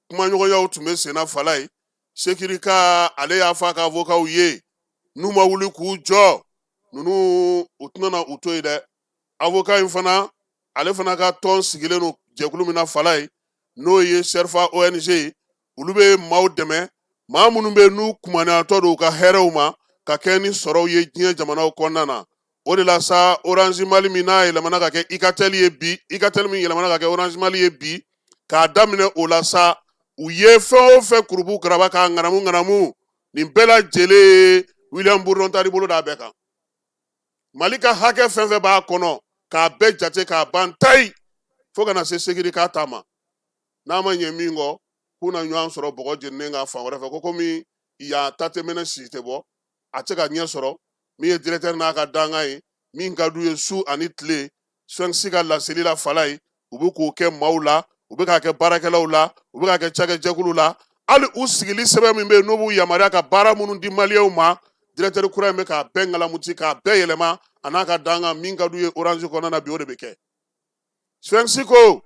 Speaker 3: Kumaɲɔgɔnyaw tun bɛ senna Falaye. Securica ale y'a fɔ a ka avocatw ye, n'u ma wuli k'u jɔ, ninnu u tɛna na u to yen dɛ. Avocat in fana, ale fana ka tɔn sigilen don jɛkulu min na Falaye, n'o ye Serfa ONG ye, olu bɛ maaw dɛmɛ, maa minnu bɛ n'u kumaniyatɔ don u ka hɛrɛw ma ka kɛ ni sɔrɔw ye diɲɛ jamanaw kɔnɔna na. O de la sa Orange Mali min n'a yɛlɛmana ka kɛ Ikatel ye bi, Ikatel min yɛlɛmana ka kɛ Orange Mali ye bi, k'a daminɛ o la sa, u ye fɛn o fɛn kurubu karaba k'a ŋanamu ŋanamu, nin bɛɛ lajɛlen ye William Bourdon taar'i bolo d'a bɛɛ kan. Mali ka hakɛ fɛn fɛn b'a kɔnɔ, k'a bɛɛ jate k'a ban tayi, fo ka na se Securica ta ma. N'a ma ɲɛ min kɔ, k'u na ɲɔgɔn sɔrɔ bɔgɔ jeninen kan fan wɛrɛ fɛ, ko komi yan ta tɛ mɛnɛ si tɛ bɔ, a tɛ ka ɲɛ sɔrɔ. Min ye directeur n'a ka dankan ye, min ka d'u ye su ani tile, Sphinx ka laseli la Falaye, u bɛ k'o kɛ maaw la, u bɛ k'a kɛ baarakɛlaw la, u bɛ k'a kɛ cakɛjɛkulu la. Hali u sigili sɛbɛn min bɛ yen n'u b'u yamaruya ka baara minnu di Maliyɛnw ma, directeur kura in bɛ k'a bɛɛ ŋalamuti, k'a bɛɛ yɛlɛma, a n'a ka dankan. Min ka d'u ye Orange kɔnɔna na bi, o de bɛ kɛ. Sphinx ko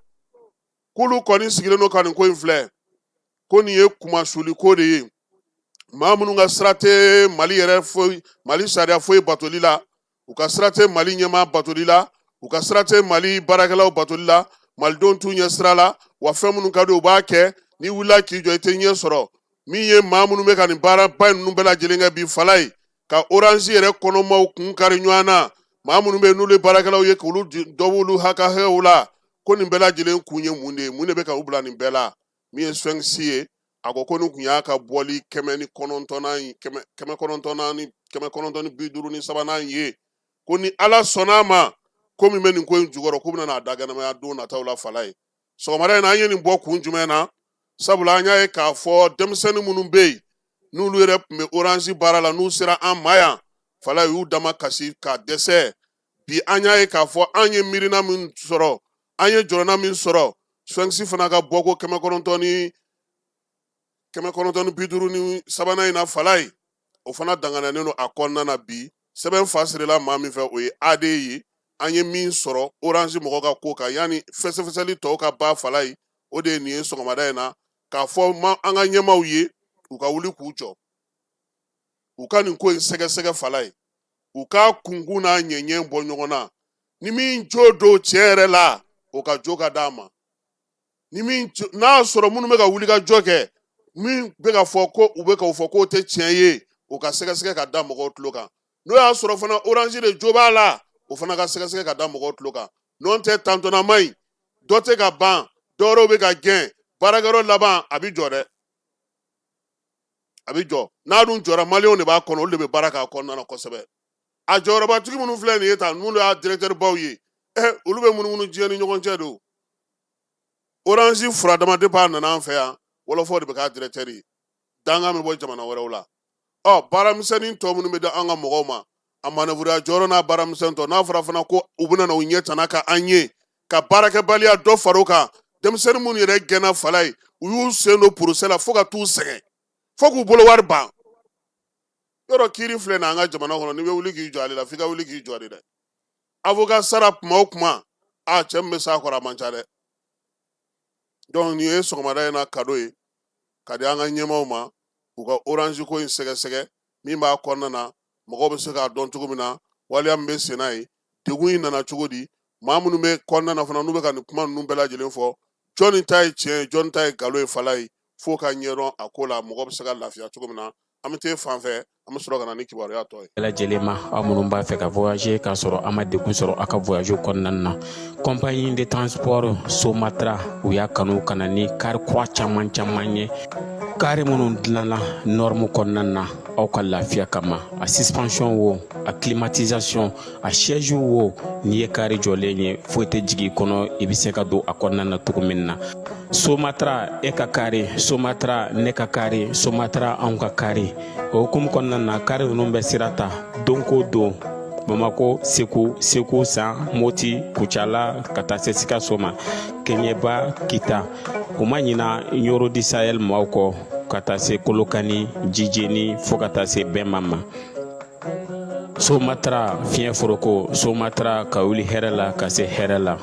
Speaker 3: k'olu kɔni sigilen don ka nin ko in filɛ, ko nin ye kunmasuli ko de ye. Maa minnu ka sira tɛ Mali yɛrɛ foyi, Mali sariya foyi batoli la, u ka sira tɛ Mali ɲɛmaa batoli la, u ka sira tɛ Mali baarakɛlaw batoli la, malidenw t'u ɲɛ sira la wa, fɛn minnu ka di u b'a kɛ. N'i wulila k'i jɔ, i tɛ ɲɛ sɔrɔ. Min ye maa minnu bɛ ka nin baaraba ninnu bɛɛ lajɛlen kɛ bi Falaye, ka Orange yɛrɛ kɔnɔmaw kun kari ɲɔgɔn na, maa minnu bɛ yen n'olu ye baarakɛlaw ye, k'olu dɔ b'olu hakɛ hakɛw la, ko nin bɛɛ lajɛlen kun ye mun de ye? Mun de bɛ ka u bila nin bɛɛ la? Min ye Sphinx ye, a ko ko nin kun y'a ka bɔli kɛmɛ ni kɔnɔntɔnnan, kɛmɛ kɔnɔntɔnnan ni 953nan ye, ko ni Ala sɔnna a ma, ko min bɛ nin ko in jukɔrɔ, k'u bɛna n'a daganamaya don nataw la Falaye. Sɔgɔmada in na, an ye nin bɔ kun jumɛn na? Sabula an y'a ye k'a fɔ denmisɛnnin minnu bɛ yen n'olu yɛrɛ tun bɛ Orange baara la, n'u sera an ma yan Falaye, u y'u dama kasi k'a dɛsɛ. Bi an y'a ye k'a fɔ an ye miirina min sɔrɔ, an ye jɔrɔna min sɔrɔ, Sphinx fana ka bɔko 953nan in na Falaye, o fana danganiyalen don a kɔnɔna na bi. Sɛbɛn fa sirila maa min fɛ, o ye AD ye. An ye min sɔrɔ Orange mɔgɔ ka ko kan, yanni fɛsɛfɛsɛli tɔw ka ban Falaye, o de ye nin ye sɔgɔmada in na, k'a fɔ ma an ka ɲɛmaaw ye, u ka wuli k'u jɔ, u ka nin ko in sɛgɛsɛgɛ Falaye, u k'a kunkun n'a ɲɛɲɛ bɔ ɲɔgɔn na. Ni min jo don tiɲɛ yɛrɛ la, o ka jo ka d'a ma. Ni min n'a y'a sɔrɔ minnu bɛ ka wuli ka jɔ kɛ, Min bɛ ka fɔ ko u bɛ k'o fɔ k'o tɛ tiɲɛ ye, o ka sɛgɛsɛgɛ ka da mɔgɔw tulo kan. N'o y'a sɔrɔ fana Orange de jo b'a la, o fana ka sɛgɛsɛgɛ ka da mɔgɔw tulo kan. N'o tɛ, tantɔnama in dɔ tɛ ka ban, dɔwɛrɛw bɛ ka gɛn. Baarakɛyɔrɔ laban a bɛ jɔ dɛ, a bɛ jɔ. N'a dun jɔra, maliyɛnw de b'a kɔnɔ, olu de bɛ baara k'a kɔnɔna na kosɛbɛ. A jɔyɔrɔbatigi minnu filɛ nin ye tan, minnu y'a directeur baw ye, olu bɛ munumunu diɲɛ ni ɲɔgɔn cɛ don. Orange furadama, depuis a nana an fɛ yan, wɔlɔfɔ de bɛ k'a directeur ye, dankan bɛ bɔ jamana wɛrɛw la. Ɔ, baaramisɛnnin tɔ minnu bɛ di an ka mɔgɔw ma, a manœuvre jɔyɔrɔ n'a baaramisɛn tɔ, n'a fɔra fana ko u bɛna na u ɲɛ tana ka an ye ka baarakɛbaliya dɔ far'o kan. Denmisɛnnin minnu yɛrɛ gɛnna fala ye, u y'u sen don procès la fo ka t'u sɛgɛn, fo k'u bolo wari ban. Yɔrɔ kiiri filɛ nin an ka jamana kɔnɔ, n'i bɛ wuli k'i jɔ ale la, f'i ka wuli k'i jɔ de dɛ. Avocat sara kuma o kuma, a cɛ min bɛ s'a kɔrɔ, a man ca dɛ. Donc nin ye sɔgɔmada in na cadeau ye ka di an ka ɲɛmaaw ma, u ka Orange ko in sɛgɛsɛgɛ, min b'a kɔnɔna na, mɔgɔw bɛ se k'a dɔn cogo min na waleya min bɛ sen na ye, degun in nana cogo di, maa minnu bɛ kɔnɔna na fana, n'u bɛ ka nin kuma ninnu bɛɛ lajɛlen fɔ, jɔnni ta ye tiɲɛ ye, jɔnni ta ye nkalon ye? Fala ye f'o ka ɲɛdɔn a ko la, mɔgɔ bɛ se ka lafiya cogo min na. An bɛ t'e fan fɛ, an bɛ sɔrɔ ka na ni kibaruya tɔ ye.
Speaker 5: Bɛɛ lajɛlen ma, aw minnu b'a fɛ ka voyager k'a sɔrɔ a ma degun sɔrɔ aw ka voyage kɔnɔna na, compagnie de transport Somatra, u y'a kanu ka na ni kari kura caman caman ye, kari minnu dilanna norme kɔnɔna na aw ka lafiya kama. A suspension wo, a climatisation, a siège wo, n'i ye kari jɔlen ye, foyi tɛ jigin i kɔnɔ, i bɛ se ka don a kɔnɔna na cogo min na. Somatra, e ka kari, Somatra, ne ka kari, Somatra, anw ka kari. O hukumu kɔnɔna na, kari ninnu bɛ sira ta don ko don Bamako, Segu, Segu San, Moti, Kucala, ka taa se Sikaso ma, Kɛɲɛba, Kita. U ma ɲina Ɲoro du Sahel maaw kɔ, ka taa se Kolokani, Jijeni, fo ka taa se Bɛnma ma. Somatra, fiɲɛ foroko, Somatra, ka wuli hɛrɛ la ka se hɛrɛ la.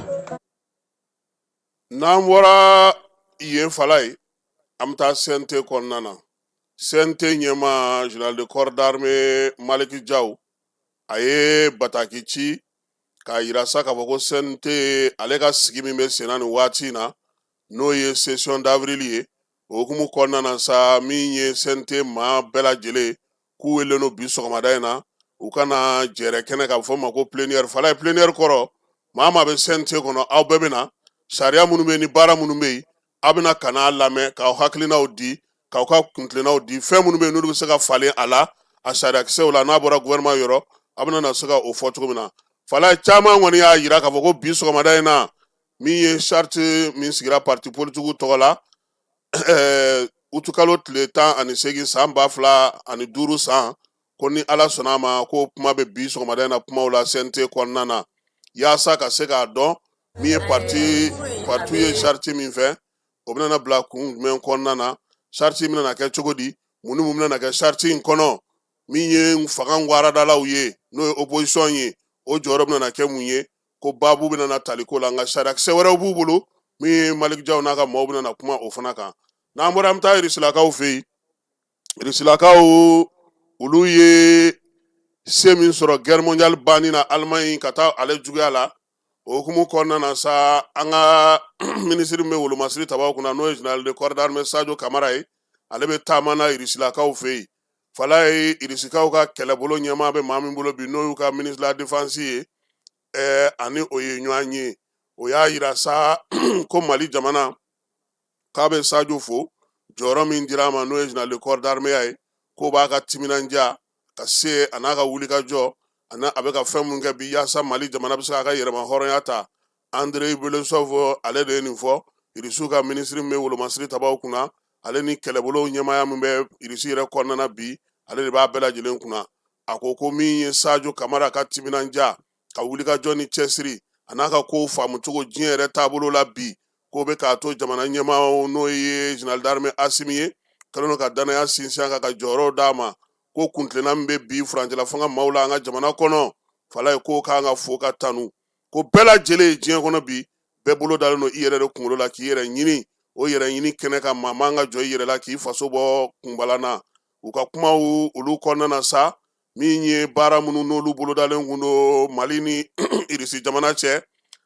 Speaker 3: N'an bɔra yen, fala ye, an bɛ taa CNT kɔnɔna na. CNT ɲɛmaa, général de corps d'armée Maliki Jaw, a ye bataki ci k'a yira sa k'a fɔ ko CNT ale ka sigi min bɛ senna nin waati in na, n'o ye session d'avril ye, o hukumu kɔnɔna na sa, min ye CNT maa bɛɛ lajɛlen k'u welelen don bi sɔgɔmada in na, u ka na jɛrɛ kɛnɛ k'a fɔ ma ko plénière. Fala ye, plénière kɔrɔ, maa maa bɛ CNT kɔnɔ, aw bɛɛ bɛ na. Sariya minnu bɛ yen ni baara minnu bɛ yen, aw bɛna ka n'a lamɛn, k'aw hakilinaw di, k'aw ka kuntilennaw di. Fɛn minnu bɛ yen, n'olu bɛ se ka falen a la, a sariyakisɛw la, n'a bɔra gouvernement yɔrɔ, aw bɛna na se ka o fɔ cogo min na. Fala ye, caman kɔni y'a yira k'a fɔ ko bi sɔgɔmada in na, min ye charte min sigira parti politikiw tɔgɔ la utukalo tile 18 san 2005 san, ko ni Ala sɔnna a ma, ko kuma bɛ bi sɔgɔmada in na kumaw la CNT kɔnɔna na, yaasa ka se k'a dɔn min ye parti ye charte min fɛ, o bɛna na bila kun jumɛn kɔnɔna na, charte bɛna na kɛ cogo di, mun ni mun bɛna na kɛ charte in kɔnɔ, min ye fanga waradalaw ye, n'o ye opposition ye, o jɔyɔrɔ bɛna na kɛ mun ye, ko baabu bɛna na tali ko la. Nka sariyakisɛ wɛrɛw b'u bolo, min ye Maliki Jaw n'a ka maaw bɛna na kuma o fana kan. N'an bɔra, an bɛ taa Irisilakaw fɛ yen. Irisilakaw, olu ye se min sɔrɔ guerre mondiale banni na Allemagne ka taa ale juguya la, o hukumu kɔnɔna na sa, an ka minisiri min bɛ wolomasiri tabaw kunna, n'o ye général de corps d'armée Sadio Kamara ye, ale bɛ taama na Irisilakaw fɛ yen. Fala ye, Irisikaw ka kɛlɛbolo ɲɛmaa bɛ maa min bolo bi, n'o y'u ka ministre de la défense ye, ani o ye ɲɔgɔn ye. O y'a yira sa ko Mali jamana k'a bɛ Sadio fo jɔyɔrɔ min dira a ma, n'o ye général de corps d'armée ye, k'o b'a ka timinandiya ka se a n'a ka wulikajɔ ani a bɛ ka fɛn mun kɛ bi yaasa Mali jamana bɛ se k'a ka yɛrɛma hɔrɔnya ta. Andrei Belousov, ale de ye nin fɔ. Irisiw ka minisiri min bɛ wolomasiri tabaw kunna, ale ni kɛlɛbolo ɲɛmaaya min bɛ Irisi yɛrɛ kɔnɔna na bi, ale de b'a bɛɛ lajɛlen kunna. A ko ko min ye Sadio Kamara ka timinandiya, ka wulikajɔ ni cɛsiri, a n'a ka kow faamucogo diɲɛ yɛrɛ taabolo la bi, k'o bɛ k'a to jamana ɲɛmaaw, n'o ye général d'armée Asimi ye, kɛlen don ka danaya sinsin a kan ka jɔyɔrɔw d'a ma, ko kuntilenna min bɛ bi furancɛla fanga maaw la an ka jamana kɔnɔ, fala ye, k'o kan ka fo ka tanu, ko bɛɛ lajɛlen ye diɲɛ kɔnɔ bi, bɛɛ bolo dalen don i yɛrɛ de kunkolo la k'i yɛrɛ ɲini. O yɛrɛ ɲini kɛnɛ kan, maa man ka jɔ i yɛrɛ la k'i faso bɔ kunbalan na. U ka kumaw olu kɔnɔna na sa, min ye baara minnu n'olu bolodalen kun don Mali ni Irisi jamana cɛ,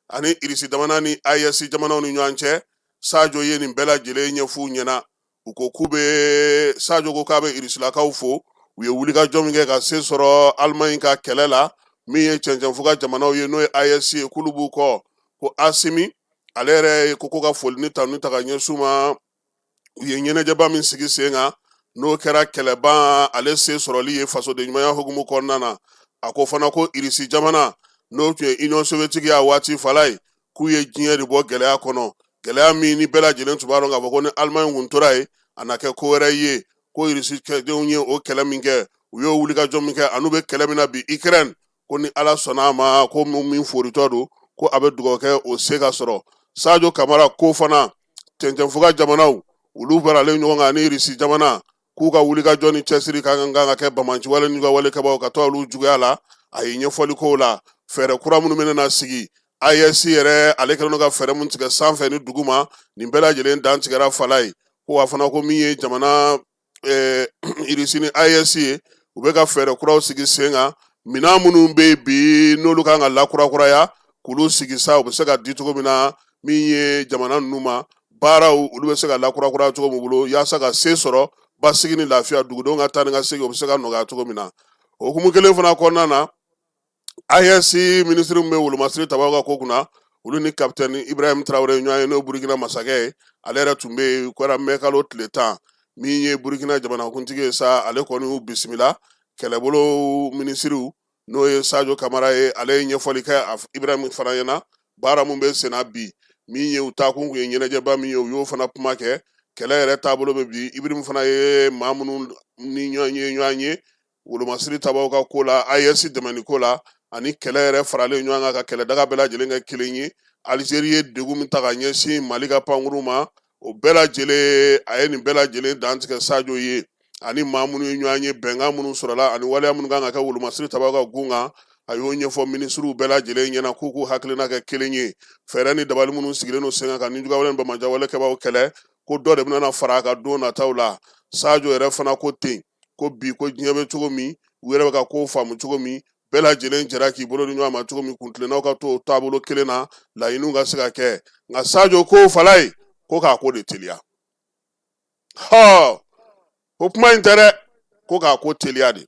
Speaker 3: ani Irisi jamana ni AES jamanaw ni ɲɔgɔn cɛ, Sajo ye nin bɛɛ lajɛlen ɲɛf'u ɲɛna. U ko k'u bɛ Sajo ko k'a bɛ irisilakaw fo, u ye wulikajɔ min kɛ ka se sɔrɔ Alimaɲi ka kɛlɛ la, min ye cɛncɛnfuga jamanaw ye, n'o ye AES ye, k'olu b'u kɔ. Ko Asimi ale yɛrɛ ko ka foli ni tanu ta ka ɲɛsin u ma, u ye ɲɛnajɛba min sigi sen kan, n'o kɛra kɛlɛban ale se sɔrɔli ye fasoden ɲumanya hukumu kɔnɔna na. A ko fana ko Irisi jamana, n'o tun ye Union soviétique y'a waati fala ye, k'u ye diɲɛ de bɔ gɛlɛya kɔnɔ, gɛlɛya min ni bɛɛ lajɛlen tun b'a dɔn k'a fɔ ko ni Alimaɲi kun tora yen, a na kɛ ko wɛrɛ ye. Ko Irisi denw ye o kɛlɛ min kɛ, u y'o wulikajɔ min kɛ, an'u bɛ kɛlɛ min na bi Ukraine, ko ni Ala sɔnna a ma, ko min foritɔ don, ko a bɛ dugawu kɛ o se ka sɔrɔ. Sajo Kamara ko fana cɛncɛnfuga jamanaw, olu faralen ɲɔgɔn kan ni Irisi jamana, k'u ka wulikajɔ ni cɛsiri ka kan ka kɛ banbaanciwale n'u ka wale kɛbaaw ka to olu juguya la. A ye ɲɛfɔli k'o la, fɛɛrɛ kura minnu bɛna na sigi, AES yɛrɛ ale kɛlen don ka fɛɛrɛ mun tigɛ sanfɛ ni duguma, nin bɛɛ lajɛlen dantigɛra fala ye. Ko wa fana ko min ye jamana Irisi ni AES ye, u bɛ ka fɛɛrɛ kuraw sigi sen kan, minɛn minnu bɛ yen bi n'olu kan ka lakurakuraya, k'olu sigi sa, u bɛ se ka di cogo min na min ye jamana ninnu ma, baaraw olu bɛ se ka lakurakuraya cogo min bolo, yaasa ka se sɔrɔ basigi ni lafiya, dugudenw ka taa ni ka segin o bɛ se ka nɔgɔya cogo min na. O hukumu kelen fana kɔnɔna na, AES minisiri min bɛ wolomasiri tabaw ka ko kunna, olu ni kapitɛni Ibrahim Traoré ɲɔgɔn ye, n'o ye Burukina masakɛ ye, ale yɛrɛ tun bɛ yen, kɛra mɛkalo tile 10. Min ye Burukina jamanakuntigi ye sa, ale kɔni y'u bisimila. Kɛlɛbolo minisiriw, n'o ye Sajo Kamara ye, ale ye ɲɛfɔli kɛ Ibrahim fana ɲɛna baara mun bɛ senna bi. Min ye u taakun kun ye ɲɛnajɛba min ye, u y'o fana kuma kɛ, kɛlɛ yɛrɛ taabolo bɛ bi. Ibrahim fana ye maa minnu ni ɲɔgɔn ye ɲɔgɔn ye wolomasiri tabaw ka ko la, AES dɛmɛni ko la, ani kɛlɛ yɛrɛ faralen ɲɔgɔn kan ka kɛlɛdaga bɛɛ lajɛlen kɛ kelen ye. Alizeri ye degun min ta ka ɲɛsin Mali ka pankuru ma, o bɛɛ lajɛlen, a ye nin bɛɛ lajɛlen dantigɛ Sajo ye, ani maa minnu ye ɲɔgɔn ye, bɛnkan minnu sɔrɔla ani waleya minnu kan ka kɛ wolomasiri tabaw ka gun kan, a y'o ɲɛfɔ minisiriw bɛɛ lajɛlen ɲɛna k'u k'u hakilina kɛ kelen ye. Fɛɛrɛ ni dabali minnu sigilen don sen kan ka nijuguyawale ni banbaanciwale kɛbaaw kɛlɛ, ko dɔ de bɛna fara a kan don nataw la. Sajo yɛrɛ fana ko ten ko bi ko diɲɛ bɛ cogo min, u yɛrɛ bɛ ka ko faamu cogo min, bɛɛ lajɛlen jɛra k'i bolo di ɲɔgɔn ma cogo min, kuntilennaw ka to o taabolo kelen na, laɲiniw ka se ka kɛ. Nka Sajo ko fala ye ko k'a ko de teliya. Hɔ, ko kuma in tɛ dɛ, ko k'a ko teliya de.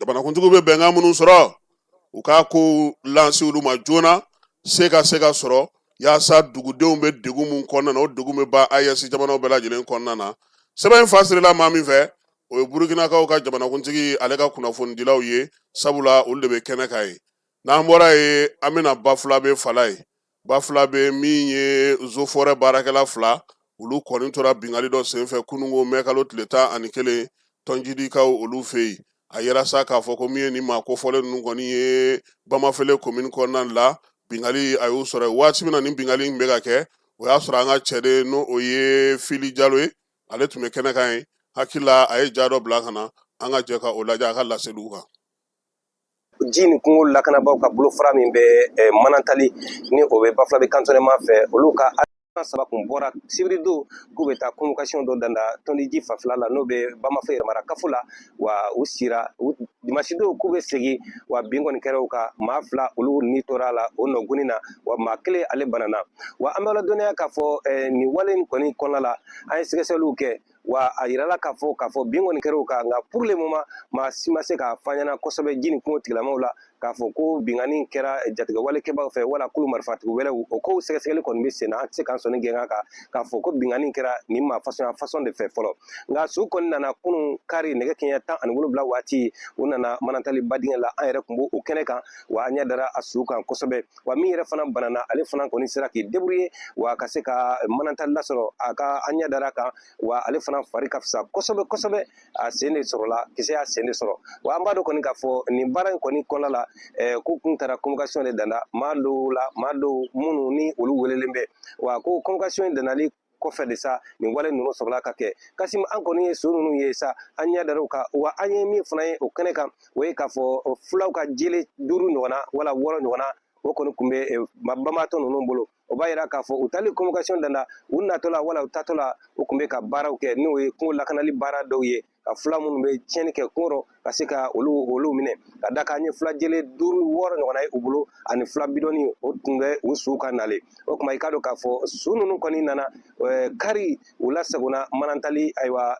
Speaker 3: Jamanakuntigiw bɛ bɛnkan minnu sɔrɔ, u k'a ko lanse olu ma joona, se ka se ka sɔrɔ, yaasa dugudenw bɛ degun mun kɔnɔna na, o degun bɛ ban AES jamanaw bɛɛ lajɛlen kɔnɔna na. Sɛbɛn in fasirila maa min fɛ, o ye Burukinakaw ka jamanakuntigi ale ka kunnafonidilaw ye, sabula olu de bɛ kɛnɛ kan ye. N'an bɔra yen, an bɛna Bafulabe fala ye. Bafulabe, min ye eaux et forêts baarakɛla fila, olu kɔni tora binkanni dɔ senfɛ kununko mɛkalo tile 11 Tɔnjidikaw olu fɛ yen. A yɛrɛ sa k'a fɔ ko min ye nin maa kofɔlen ninnu kɔni ye Bamafele komini kɔnɔna la, binkanni a y'u sɔrɔ waati min na nin binkanni in bɛ ka kɛ, o y'a sɔrɔ an ka cɛden, n'o o ye Fili Jalo ye, ale tun bɛ kɛnɛ kan yen. Hakili la a ye ja dɔ bila ka na, an ka jɛ ka o lajɛ a ka laseliw kan.
Speaker 6: Ji ni kungo lakanabaaw ka bolofara min bɛ Manantali, ni o bɛ Bafulabe cantonnement fɛ, olu ka saba kun bɔra sibiridon k'u bɛ taa convocation dɔ danda Tɔndiji fanfɛla la, n'o bɛ Bamafele yɛrɛmara kafo la. Wa u sira dimanche don k'u bɛ segin, wa bin kɔni kɛra u kan, maa fila olu ni tora a la o nɔgɔni na, wa maa kelen ale banana. Wa an bɛ ladɔnniya k'a fɔ nin wale in kɔni kɔnɔna la, an ye sɛgɛsɛgɛliw kɛ, wa a yirala k'a fɔ bin kɔni kɛra u kan, nka pour le moment maa si ma se k'a fɔ an ɲɛna kosɛbɛ ji ni kungo tigilamaw la k'a fɔ ko binkanni kɛra jatigɛwalekɛbaw fɛ wala kulu marifatigi wɛrɛw. O kow sɛgɛsɛgɛli kɔni bɛ sen na, an tɛ se k'an sɔnni gɛn kan k'a fɔ ko binkanni kɛra nin maa façon de fɛ fɔlɔ. Nka su kɔni nana kunun kari nɛgɛ kɛɲɛ 17 waati, u nana Manantali badingɛ la. An yɛrɛ tun b'o o kɛnɛ kan, wa an ɲɛ dara a su kan kosɛbɛ. Wa min yɛrɛ fana banana, ale fana kɔni sera k'i débrouiller wa ka se ka Manantali lasɔrɔ a ka, an ɲɛ dara kan, wa ale fana fari ka fisa kosɛbɛ kosɛbɛ. A sen de sɔrɔla, kisɛ y'a sen de sɔrɔ. Wa an b'a dɔn kɔni k'a fɔ nin baara in kɔni kɔnɔna la, ko kun taara convocation de danda maa dɔw la, maa dɔw minnu ni olu welelen bɛ. Wa ko convocation in dandali kɔfɛ de sa, nin wale ninnu sɔrɔla ka kɛ. Kasi an kɔni ye so ninnu ye sa, an ɲɛ dar'u kan. Wa an ye min fana ye o kɛnɛ kan, o ye k'a fɔ fulaw ka jele duuru ɲɔgɔnna wala wɔɔrɔ ɲɔgɔnna, o kɔni tun bɛ banbaatɔ ninnu bolo. O b'a yira k'a fɔ u taali convocation danda, u natɔ la wala u tatɔ la, u tun bɛ ka baaraw kɛ, n'o ye kungo lakanali baara dɔw ye. Ka Ka fula minnu bɛ tiɲɛni kɛ kungo rɔ, ka se ka olu minɛ, ka da kan an ye fula jele 5 6 ɲɔgɔnna ye u bolo, ani fula bidɔnni, o tun bɛ u suw kan nalen. O tuma i k'a dɔn k'a fɔ su ninnu kɔni nana kari, u lasagonna Manantali, ayiwa,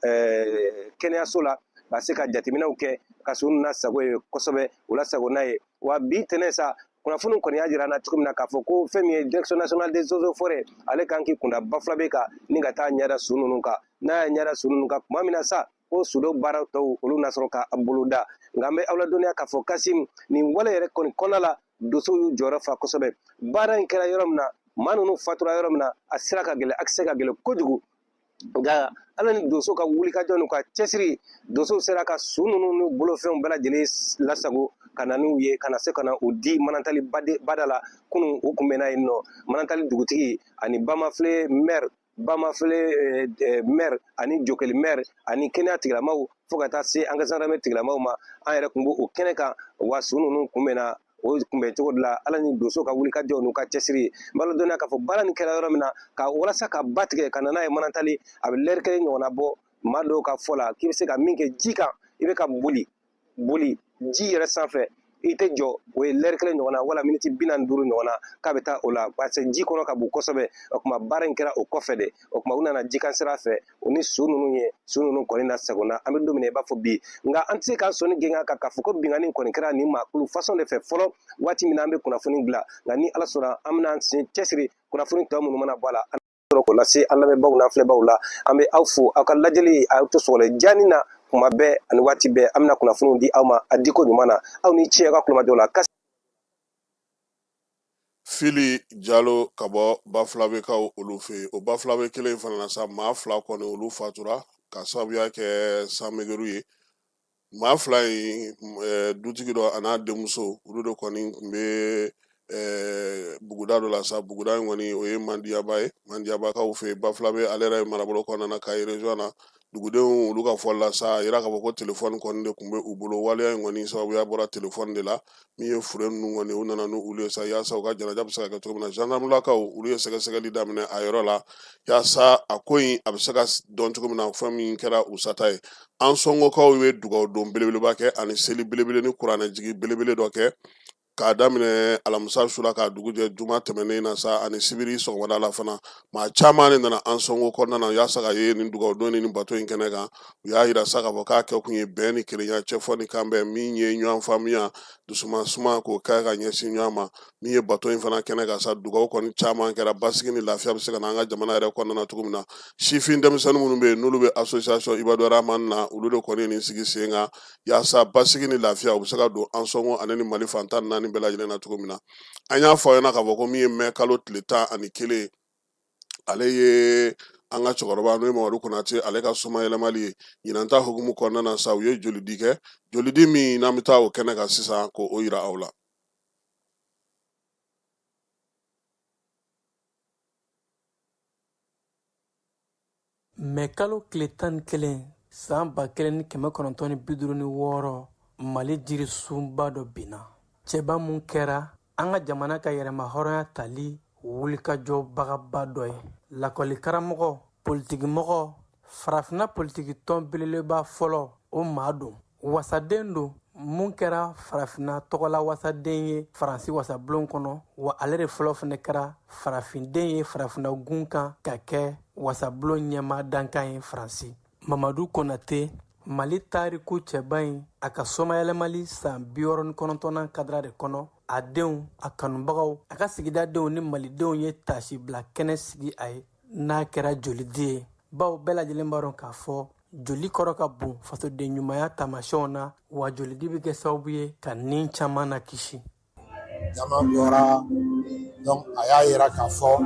Speaker 6: kɛnɛyaso la, ka se ka jateminɛw kɛ ka su ninnu lasago ye kosɛbɛ. U lasago n'a ye wa bi tɛnɛ sa, kunnafoni kɔni y'a jira an na cogo min na k'a fɔ ko fɛn min ye Direction nationale des eaux et forêts, ale kan k'i kunda Bafulabe kan ni ka taa ɲɛda su ninnu kan. N'a y'a ɲɛda su ninnu kan tuma min na sa, ko sudo baara tɔw olu na sɔrɔ ka boloda. Nka an bɛ aw ladɔnniya k'a fɔ Kasim, nin wale yɛrɛ kɔni kɔnɔna la, donsow y'u jɔyɔrɔ fa kosɛbɛ. Baara in kɛra yɔrɔ min na, maa ninnu fatura yɔrɔ min na, a sira ka gɛlɛn, accès ka gɛlɛn kojugu. Nka Ala ni donso ka wulikajɔ n'u ka cɛsiri, donsow sera ka su ninnu n'u bolofɛnw bɛɛ lajɛlen lasago ka na n'u ye, ka na se ka na u di Manantali bada la. Kunun u kun bɛ n'a yen nɔ, Manantali dugutigi ani Bamafile maire, Bamafile maire ani Jokeli maire ani kɛnɛya tigilamaw, fo ka taa se an ka gendarmerie tigilamaw ma. An yɛrɛ kun b'o kɛnɛ kan wa su ninnu kun bɛ na o kunbɛn cogo de la, Ala ni donso ka wulikajɔ n'u ka cɛsiri. N b'a ladɔnniya k'a fɔ baara nin kɛra yɔrɔ min na, ka walasa ka ba tigɛ ka na n'a ye Manantali, a bɛ lɛri kelen ɲɔgɔnna bɔ. Maa dɔw ka fɔ la k'i bɛ se ka min kɛ ji kan, i bɛ ka boli boli ji yɛrɛ sanfɛ, i tɛ jɔ, o ye lɛri kelen ɲɔgɔnna wala miniti 45 ɲɔgɔnna k'a bɛ taa o la, parce que ji kɔnɔ ka bon kosɛbɛ. O tuma baara in kɛra o kɔfɛ de. O tuma u nana jikan sira fɛ, o ni su ninnu ye, su ninnu kɔni lasagonna. An bɛ don min na i b'a fɔ bi, nka an tɛ se k'an sɔnni gɛn kan k'a fɔ ko binkanni kɔni kɛra nin maakulu façon de fɛ fɔlɔ waati min na an bɛ kunnafoni dilan. Nka ni Ala sɔnna, an bɛna an sen cɛsiri, kunnafoni tɔ minnu mana bɔ a la, an sɔrɔ k'o lase an lamɛnbaaw n'an filɛbaaw la. An bɛ aw fo aw ka lajɛli, aw to sɔgɔlɛ jaani na kuma bɛɛ ani waati bɛɛ. An bɛna kunnafoniw di aw ma a diko ɲuman na. Aw ni ce aw ka kulomajɔ la.
Speaker 3: Fili Jalo ka bɔ Bafulabekaw olu fɛ yen. O Bafulabe kelen in fana na sa, maa 2 kɔni olu fatura ka sababuya kɛ sanmegeru ye. Maa 2 in, dutigi dɔ a n'a denmuso, olu de kɔni tun bɛ buguda dɔ la sa. Buguda in kɔni, o ye Mandiyaba ye, Mandiyabakaw fɛ yen, Bafulabe ale yɛrɛ marabolo kɔnɔna na, Kayi région na. Dugudenw olu ka fɔli la sa, a yira k'a fɔ ko telefɔni kɔni de tun bɛ u bolo. Waleya in kɔni sababuya bɔra telefɔni de la. Min ye fure ninnu kɔni, u nana n'olu ye sa yaasa u ka janaja bɛ se ka kɛ cogo min na. Gendarmelakaw olu ye sɛgɛsɛgɛli daminɛ a yɔrɔ la yaasa a ko in a bɛ se ka dɔn cogo min na, fɛn min kɛra u sata ye. An sɔngokaw ye dugawu don belebeleba kɛ ani seli belebele ni kuranɛjigi belebele dɔ kɛ k'a daminɛ alamisa su la k'a dugu jɛ juma tɛmɛnen na sa, ani sibiri sɔgɔmada la fana. Maa caman de nana an sɔngo kɔnɔna na yaasa ka ye nin dugawu don ni nin bato in kɛnɛ kan. U y'a yira sa k'a fɔ k'a kɛ kun ye bɛn ni kelenya, cɛfɔ ni kanbɛn, min ye ɲɔgɔn faamuya, dusuma suma k'o kɛ ka ɲɛsin ɲɔgɔn ma. Min ye bato in fana kɛnɛ kan sa, dugawu kɔni caman kɛra, basigi ni lafiya bɛ se ka na an ka jamana yɛrɛ kɔnɔna na cogo min na. Sifin denmisɛnnin minnu bɛ yen n'olu bɛ association Ibadu Rahman na, olu de kɔni ye nin sigi sen kan yaasa basigi ni lafiya u bɛ se ka don an sɔngo ani ni Mali fan 14 bɛɛ lajɛlen na cogo min na. An y'a fɔ aw ɲɛna k'a fɔ ko min ye mɛ kalo tile 11, ale ye an ka cɛkɔrɔba n'o ye Mamadu Konate, ale ka somayɛlɛmali ye. Ɲinan ta hukumu kɔnɔna na sa, u ye jolidi kɛ, jolidi min n'an bɛ taa o kɛnɛ kan sisan k'o yira aw la.
Speaker 7: Mɛ kalo tile 11 san 1956, Mali jirisunba dɔ binna. Cɛba mun kɛra an ka jamana ka yɛrɛma hɔrɔnya tali wulikajɔbagaba dɔ ye, lakɔlikaramɔgɔ, politikimɔgɔ, farafinna politikitɔn belebeleba fɔlɔ o maa don, wasaden don mun kɛra farafinna tɔgɔla wasaden ye Faransi wasabulon kɔnɔ, wa ale de fɔlɔ fɛnɛ kɛra farafinden ye farafinna gun kan ka kɛ wasabulon ɲɛmaa dankan ye Faransi. Mamadu Konate, Mali tariku cɛba in, a ka somayɛlɛmali san 69nan kadira de kɔnɔ, a denw, a kanubagaw, a ka sigidadenw ni malidenw ye taasibila kɛnɛ sigi a ye, n'a kɛra jolidi ye, bawo bɛɛ lajɛlen b'a dɔn k'a fɔ joli kɔrɔ ka bon fasoden ɲumanya taamasiyɛnw na, wa jolidi bɛ kɛ sababu ye ka ni caman na kisi.
Speaker 8: Jama bɔra, donc a y'a yira k'a fɔ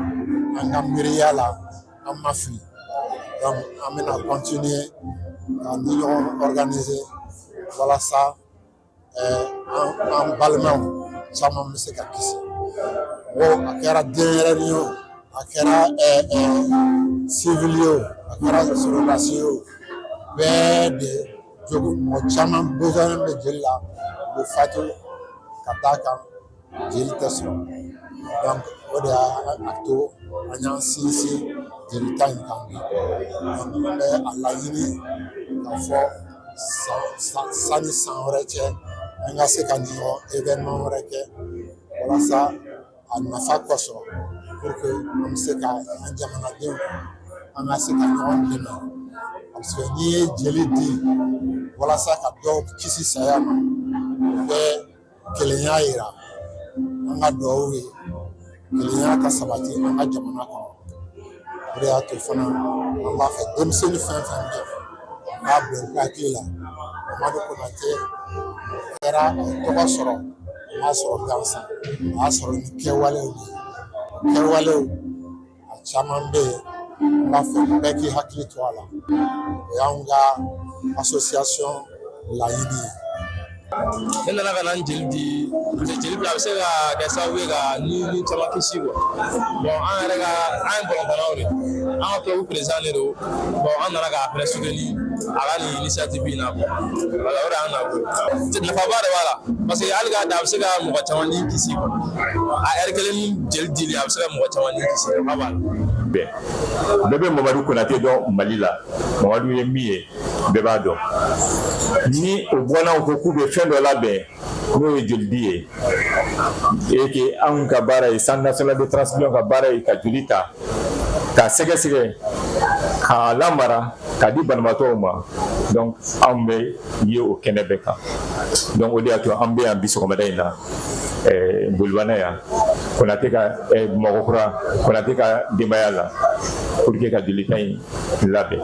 Speaker 8: an ka miiriya la, an ma fili. Donc an bɛna continuer ka ni ɲɔgɔn organiser walasa an balimaw caman bɛ se ka kisi. O a kɛra denyɛrɛnin ye o, a kɛra civil ye o, a kɛra sɔrɔdasi ye o, bɛɛ de jogo mɔgɔ caman besoin bɛ joli la, u bɛ fatu ka d'a kan jeli tɛ sɔrɔ. Donc o de y'a to an y'an sinsin jelita in kan bi. Donc an bɛ a laɲini k'a fɔ Sanni san wɛrɛ cɛ, an ka se ka nin ɲɔgɔn événement wɛrɛ kɛ walasa a nafa kosɔn, pour que an bɛ se ka an jamanadenw, an ka se ka ɲɔgɔn dɛmɛ, parce que n'i ye jeli di walasa ka dɔ kisi saya ma, o bɛ kelenya yira. An ka dugawu ye kelenya ka sabati an ka jamana kɔnɔ. O de y'a to fana an b'a fɛ denmisɛnnin fɛn fɛn bɛ yen, u k'a bila u hakili la, Mamadu Konate kɛra, a ye tɔgɔ sɔrɔ, a m'a sɔrɔ gansan, a y'a sɔrɔ ni kɛwalew de ye. Kɛwalew a caman bɛ yen, an b'a fɛ bɛɛ k'i hakili to a la. O y'anw ka association laɲini ye.
Speaker 9: Ne nana ka na n jeli di, parce que jeli bila a bɛ se ka kɛ sababu ye ka ni caman kisi quoi. Bon, an yɛrɛ ka, an ye balontannaw de, an ka club président de don. Bon, an nana k'a fɛnɛ soutenir a ka nin initiative in na quoi. Voilà, o de y'an nakun ye. Nafaba de b'a la, parce que hali k'a dan, a bɛ se ka mɔgɔ caman ni kisi quoi. A heure kelen ni jeli dili, a bɛ se ka mɔgɔ caman ni kisi, nafa b'a la.
Speaker 10: Bɛɛ bɛ Mamadu Konate dɔn Mali la. Mamadu ye min ye, bɛɛ b'a dɔn. Ni o bɔnnaw ko k'u bɛ fɛn dɔ labɛn, n'o ye jolidi ye, et que anw ka baara ye, Centre national de transfusion ka baara ye ka joli ta, k'a sɛgɛsɛgɛ, k'a lamara, k'a di banabaatɔw ma, donc anw bɛ ye o kɛnɛ bɛɛ kan. Donc o de y'a to an bɛ yan bi sɔgɔmada in na, Bolibana yan, Konate ka Bamakɔkura, Konate ka denbaya la, pour que ka jolita in labɛn.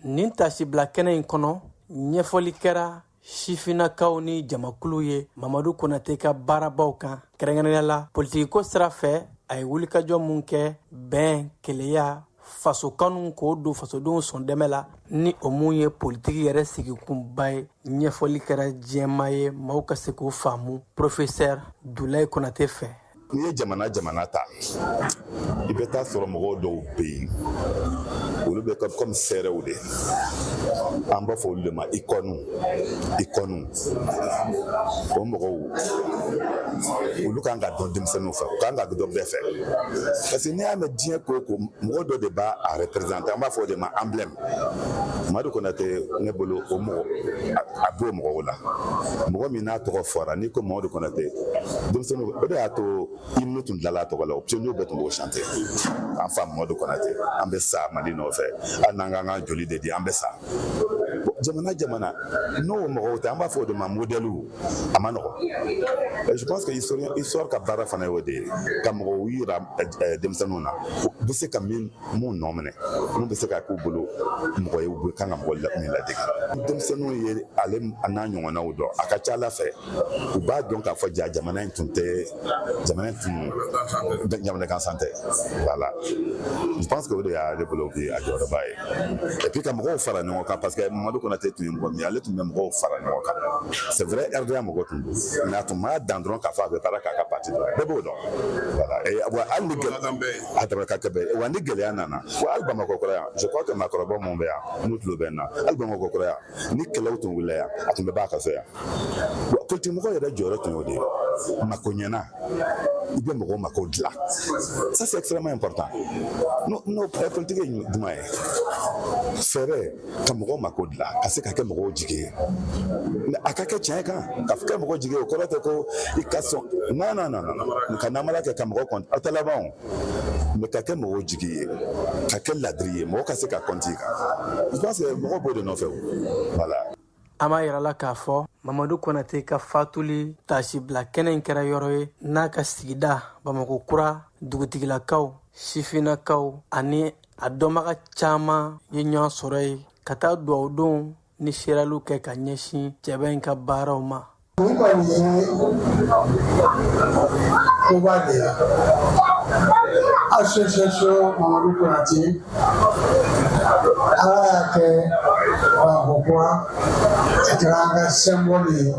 Speaker 7: Nin tasibila kɛnɛ in kɔnɔ, ɲɛfɔli kɛra sifinnakaw ni jamakulu ye Mamadu Konate ka baarabaw kan, kɛrɛnkɛrɛnnenya la politikiko sira fɛ, a ye wulikajɔ mun kɛ bɛn, keleya, faso kanu, k'o don fasodenw sɔn dɛmɛ la, ni o mun ye politiki yɛrɛ sigikunba ye. Ɲɛfɔli kɛra jɛma ye, maaw ka se k'o faamu professeur Dulayi Konate fɛ.
Speaker 11: N'i ye jamana jamana ta, i bɛ taa sɔrɔ mɔgɔw dɔw bɛ yen, olu bɛ kɛ comme seerew de. An b'a fɔ olu de ma icône. Icône, o mɔgɔw, olu kan ka dɔn denmisɛnninw fɛ, u kan ka dɔn bɛɛ fɛ, parce que n'i y'a mɛn diɲɛ ko o ko, mɔgɔ dɔ de b'a a représenter. An b'a fɔ o de ma emblème. Madu Konate, ne bolo, o mɔgɔ, a b'o mɔgɔw la, mɔgɔ min n'a tɔgɔ fɔra, n'i ko Mamadu Konate, denmisɛnninw, o de y'a to hymne tun dilanla a tɔgɔ la, o pionniers bɛɛ tun b'o chanter: an fa Mamadu Konate, an bɛ sa Mali nɔfɛ, hali n'an k'an ka joli de di, an bɛ sa. Jamana jamana n'o mɔgɔw tɛ, an b'a fɔ o de ma modèle, a ma nɔgɔn. Je pense que historien, histoire ka baara fana y'o de ye, ka mɔgɔw yira denmisɛnninw na, u bɛ se ka min mun nɔ minɛ, mun bɛ se ka k'u bolo mɔgɔ ye, u bɛ kan ka mɔgɔ min ladege. Denmisɛnninw ye ale n'a ɲɔgɔnnaw dɔn, a ka ca ala fɛ, u b'a dɔn k'a fɔ ja jamana in tun tɛ jamana in tun jamana gansan tɛ. Voilà, je pense que o de y'ale bolo bi a jɔyɔrɔba ye. Et puis ka mɔgɔw fara ɲɔgɔn kan, parce que Mamadu Konate tun ye mɔgɔ min ye, ale tun bɛ mɔgɔw fara ɲɔgɔn kan. C'est vrai, RDA mɔgɔ tun don, mais a tun m'a dan dɔrɔn k'a fɔ a bɛ baara k'a ka parti dɔrɔn, bɛɛ b'o dɔn. Voilà, et wa hali ni gɛlɛya a tɛmɛ ka kɛ bɛɛ wa, ni gɛlɛya nana wa, hali Bamakɔ kɔrɔ yan, je crois que maakɔrɔba mun bɛ yan, n'u tulo bɛ n na, hali Bamakɔ kɔrɔ yan, ni kɛlɛw tun wulila yan, a tun bɛ b'a ka so yan. Politique mɔgɔ yɛrɛ jɔyɔrɔ tun y'o de ye, mako ɲɛna, i bɛ mɔgɔw mako dilan, ça c'est extrêmement important. No politique ye jumɛn ye? Fɛɛrɛ ka mɔgɔw mako dilan, ka se ka kɛ mɔgɔw jigi ye, mais a ka kɛ tiɲɛ kan. Ka kɛ mɔgɔw jigi ye, o kɔrɔ tɛ ko i ka sɔn, non, non, non, non, ka namara kɛ ka mɔgɔ kɔn aw tɛ laban o, mais ka kɛ mɔgɔw jigi ye, ka kɛ ladiri ye, mɔgɔ ka se ka compter i kan. Je pense que mɔgɔw b'o de nɔfɛ o, voilà.
Speaker 7: An b'a yira la k'a fɔ Mamadu Konate ka fatuli tasibila kɛnɛ in kɛra yɔrɔ ye n'a ka sigida Bamako kura dugutigilakaw, sifinnakaw ani a dɔnbaga caman ye ɲɔgɔn sɔrɔ ye ka taa dugawudonw ni seeraliw kɛ ka ɲɛsin cɛbɛ in ka baaraw ma.
Speaker 8: Nin kɔni ye koba de ye. Association Mamadu Konate, Ala y'a kɛ Bamakɔ kura, a kɛra an ka symbole ye.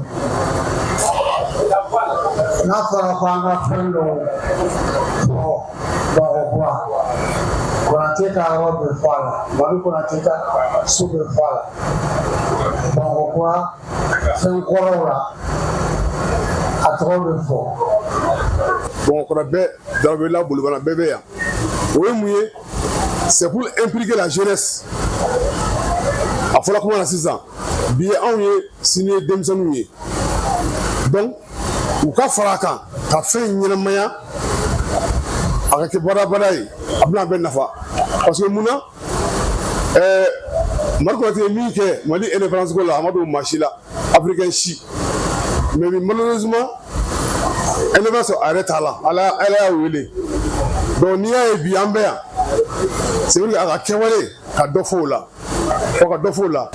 Speaker 8: N'a fɔra ko an ka fɛn dɔw fɔ Bamakɔ kura, Konate ka yɔrɔ bɛ fɔ a la, Mamadu Konate ka so bɛ fɔ a la. Bamakɔ kura fɛn kɔrɔw la, a tɔgɔ bɛ fɔ.
Speaker 12: Bamakɔkura bɛɛ, Darabela, Bolibana, bɛɛ bɛ yan. O ye mun ye? C'est pour impliquer la jeunesse. A fɔra kuma na sisan. Bi ye anw ye, sini ye denmisɛnninw ye. Donc u ka fara a kan ka fɛn in ɲɛnamaya, a ka kɛ badabada ye, a bɛna bɛɛ nafa. Parce que mun na, Madu Konate ye min kɛ Mali indépendance ko la, a ma dogo maa si la, africain si. Mais bi, malheureusement, indépendance a yɛrɛ t'a la, Ala Ala y'a wele. Donc n'i y'a ye bi an bɛ yan, c'est vrai, a ka kɛwale ka dɔ fɔ o la, fo ka dɔ fɔ o la.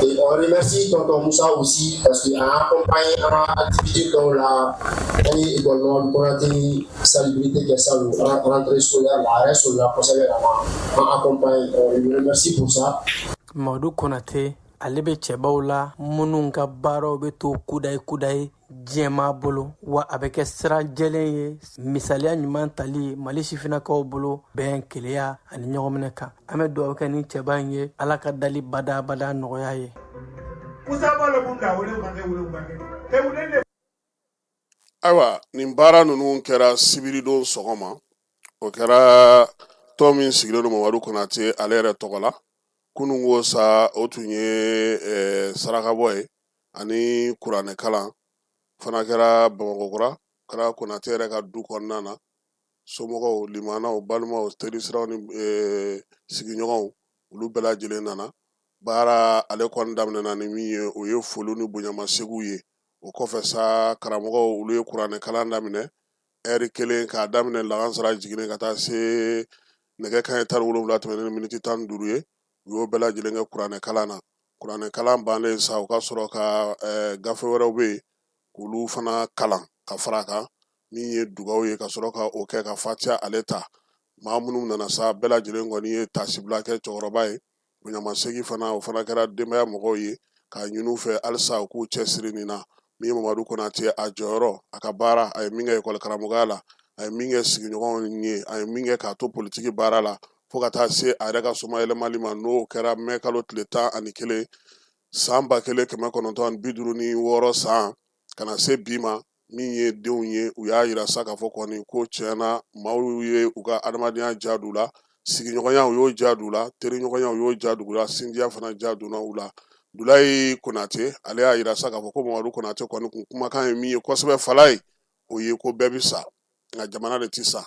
Speaker 13: Et on remercie tonton Moussa aussi parce qu'il a accompagné en activité dɔw la. An ye école Mamadu Konate salubrité kɛ salon, rentrée scolaire la, a yɛrɛ sɔrɔla kosɛbɛ ka na an accompagner. On lui remercie pour ça.
Speaker 7: Mamadu Konate, ale bɛ cɛbaw la minnu ka baaraw bɛ to kudayi kudayi diɲɛmaa bolo, wa a bɛ kɛ sira jɛlen ye, misaliya ɲuman tali Mali sifinnakaw bolo, bɛn, keleya ani ɲɔgɔnminɛ kan. An bɛ dugawu kɛ ni cɛba in ye, Ala ka dali badabada nɔgɔya ye.
Speaker 3: Ayiwa, nin baara ninnu kɛra sibiridon sɔgɔma. O kɛra tɔn min sigilen don Mamadu Konate ale yɛrɛ tɔgɔ la. Kununko sa, o tun ye sarakabɔ ye ani kuranɛ kalan fana kɛra Bamakɔkura, kɛra Konate yɛrɛ ka du kɔnɔna na. Somɔgɔw, limanaw, balimaw, terisiraw ni sigiɲɔgɔnw, olu bɛɛ lajɛlen nana. Baara ale kɔni daminɛna ni min ye, o ye foli ni bonyamasegin ye. O kɔfɛ sa, karamɔgɔw, olu ye kuranɛ kalan daminɛ ɛri kelen, k'a daminɛ lagansara jiginnen ka taa se nɛgɛ kanɲɛ 17 tɛmɛnen ni miniti 15 ye. U y'o bɛɛ lajɛlen kɛ kuranɛ kalan na. Kuranɛ kalan bannen sa, u ka sɔrɔ ka gafe wɛrɛw bɛ yen k'olu fana kalan ka fara a kan, min ye dugaw ye, ka sɔrɔ ka o kɛ ka fatiya ale ta. Maa minnu nana sa, bɛɛ lajɛlen kɔni ye taasibila kɛ cɛkɔrɔba ye. Bonyamasegin fana, o fana kɛra denbaya mɔgɔw ye, k'a ɲini u fɛ halisa u k'u cɛsiri nin na. Min ye Mamadu Konate a jɔyɔrɔ, a ka baara, a ye min kɛ ekɔli karamɔgɔya la, a ye min kɛ sigiɲɔgɔnw ye, a ye min kɛ k'a to politiki baara la, fo ka taa se a yɛrɛ ka somayɛlɛmali ma, n'o kɛra mɛ kalo tile 11 san 1956 san, ka na se bi ma. Min ye denw ye, u y'a yira sa k'a fɔ kɔni ko tiɲɛna, maaw ye u ka adamadenya ja d'u la, sigiɲɔgɔnya u y'o ja d'u la, teriɲɔgɔnya u y'o ja d'u la, sinjiya fana ja donna u la. Dulayi Konate, ale y'a yira sa k'a fɔ ko Mamadu Konate kɔni kun kumakan ye min ye kosɛbɛ, fala ye, o ye ko bɛɛ bɛ sa, nka jamana de tɛ sa.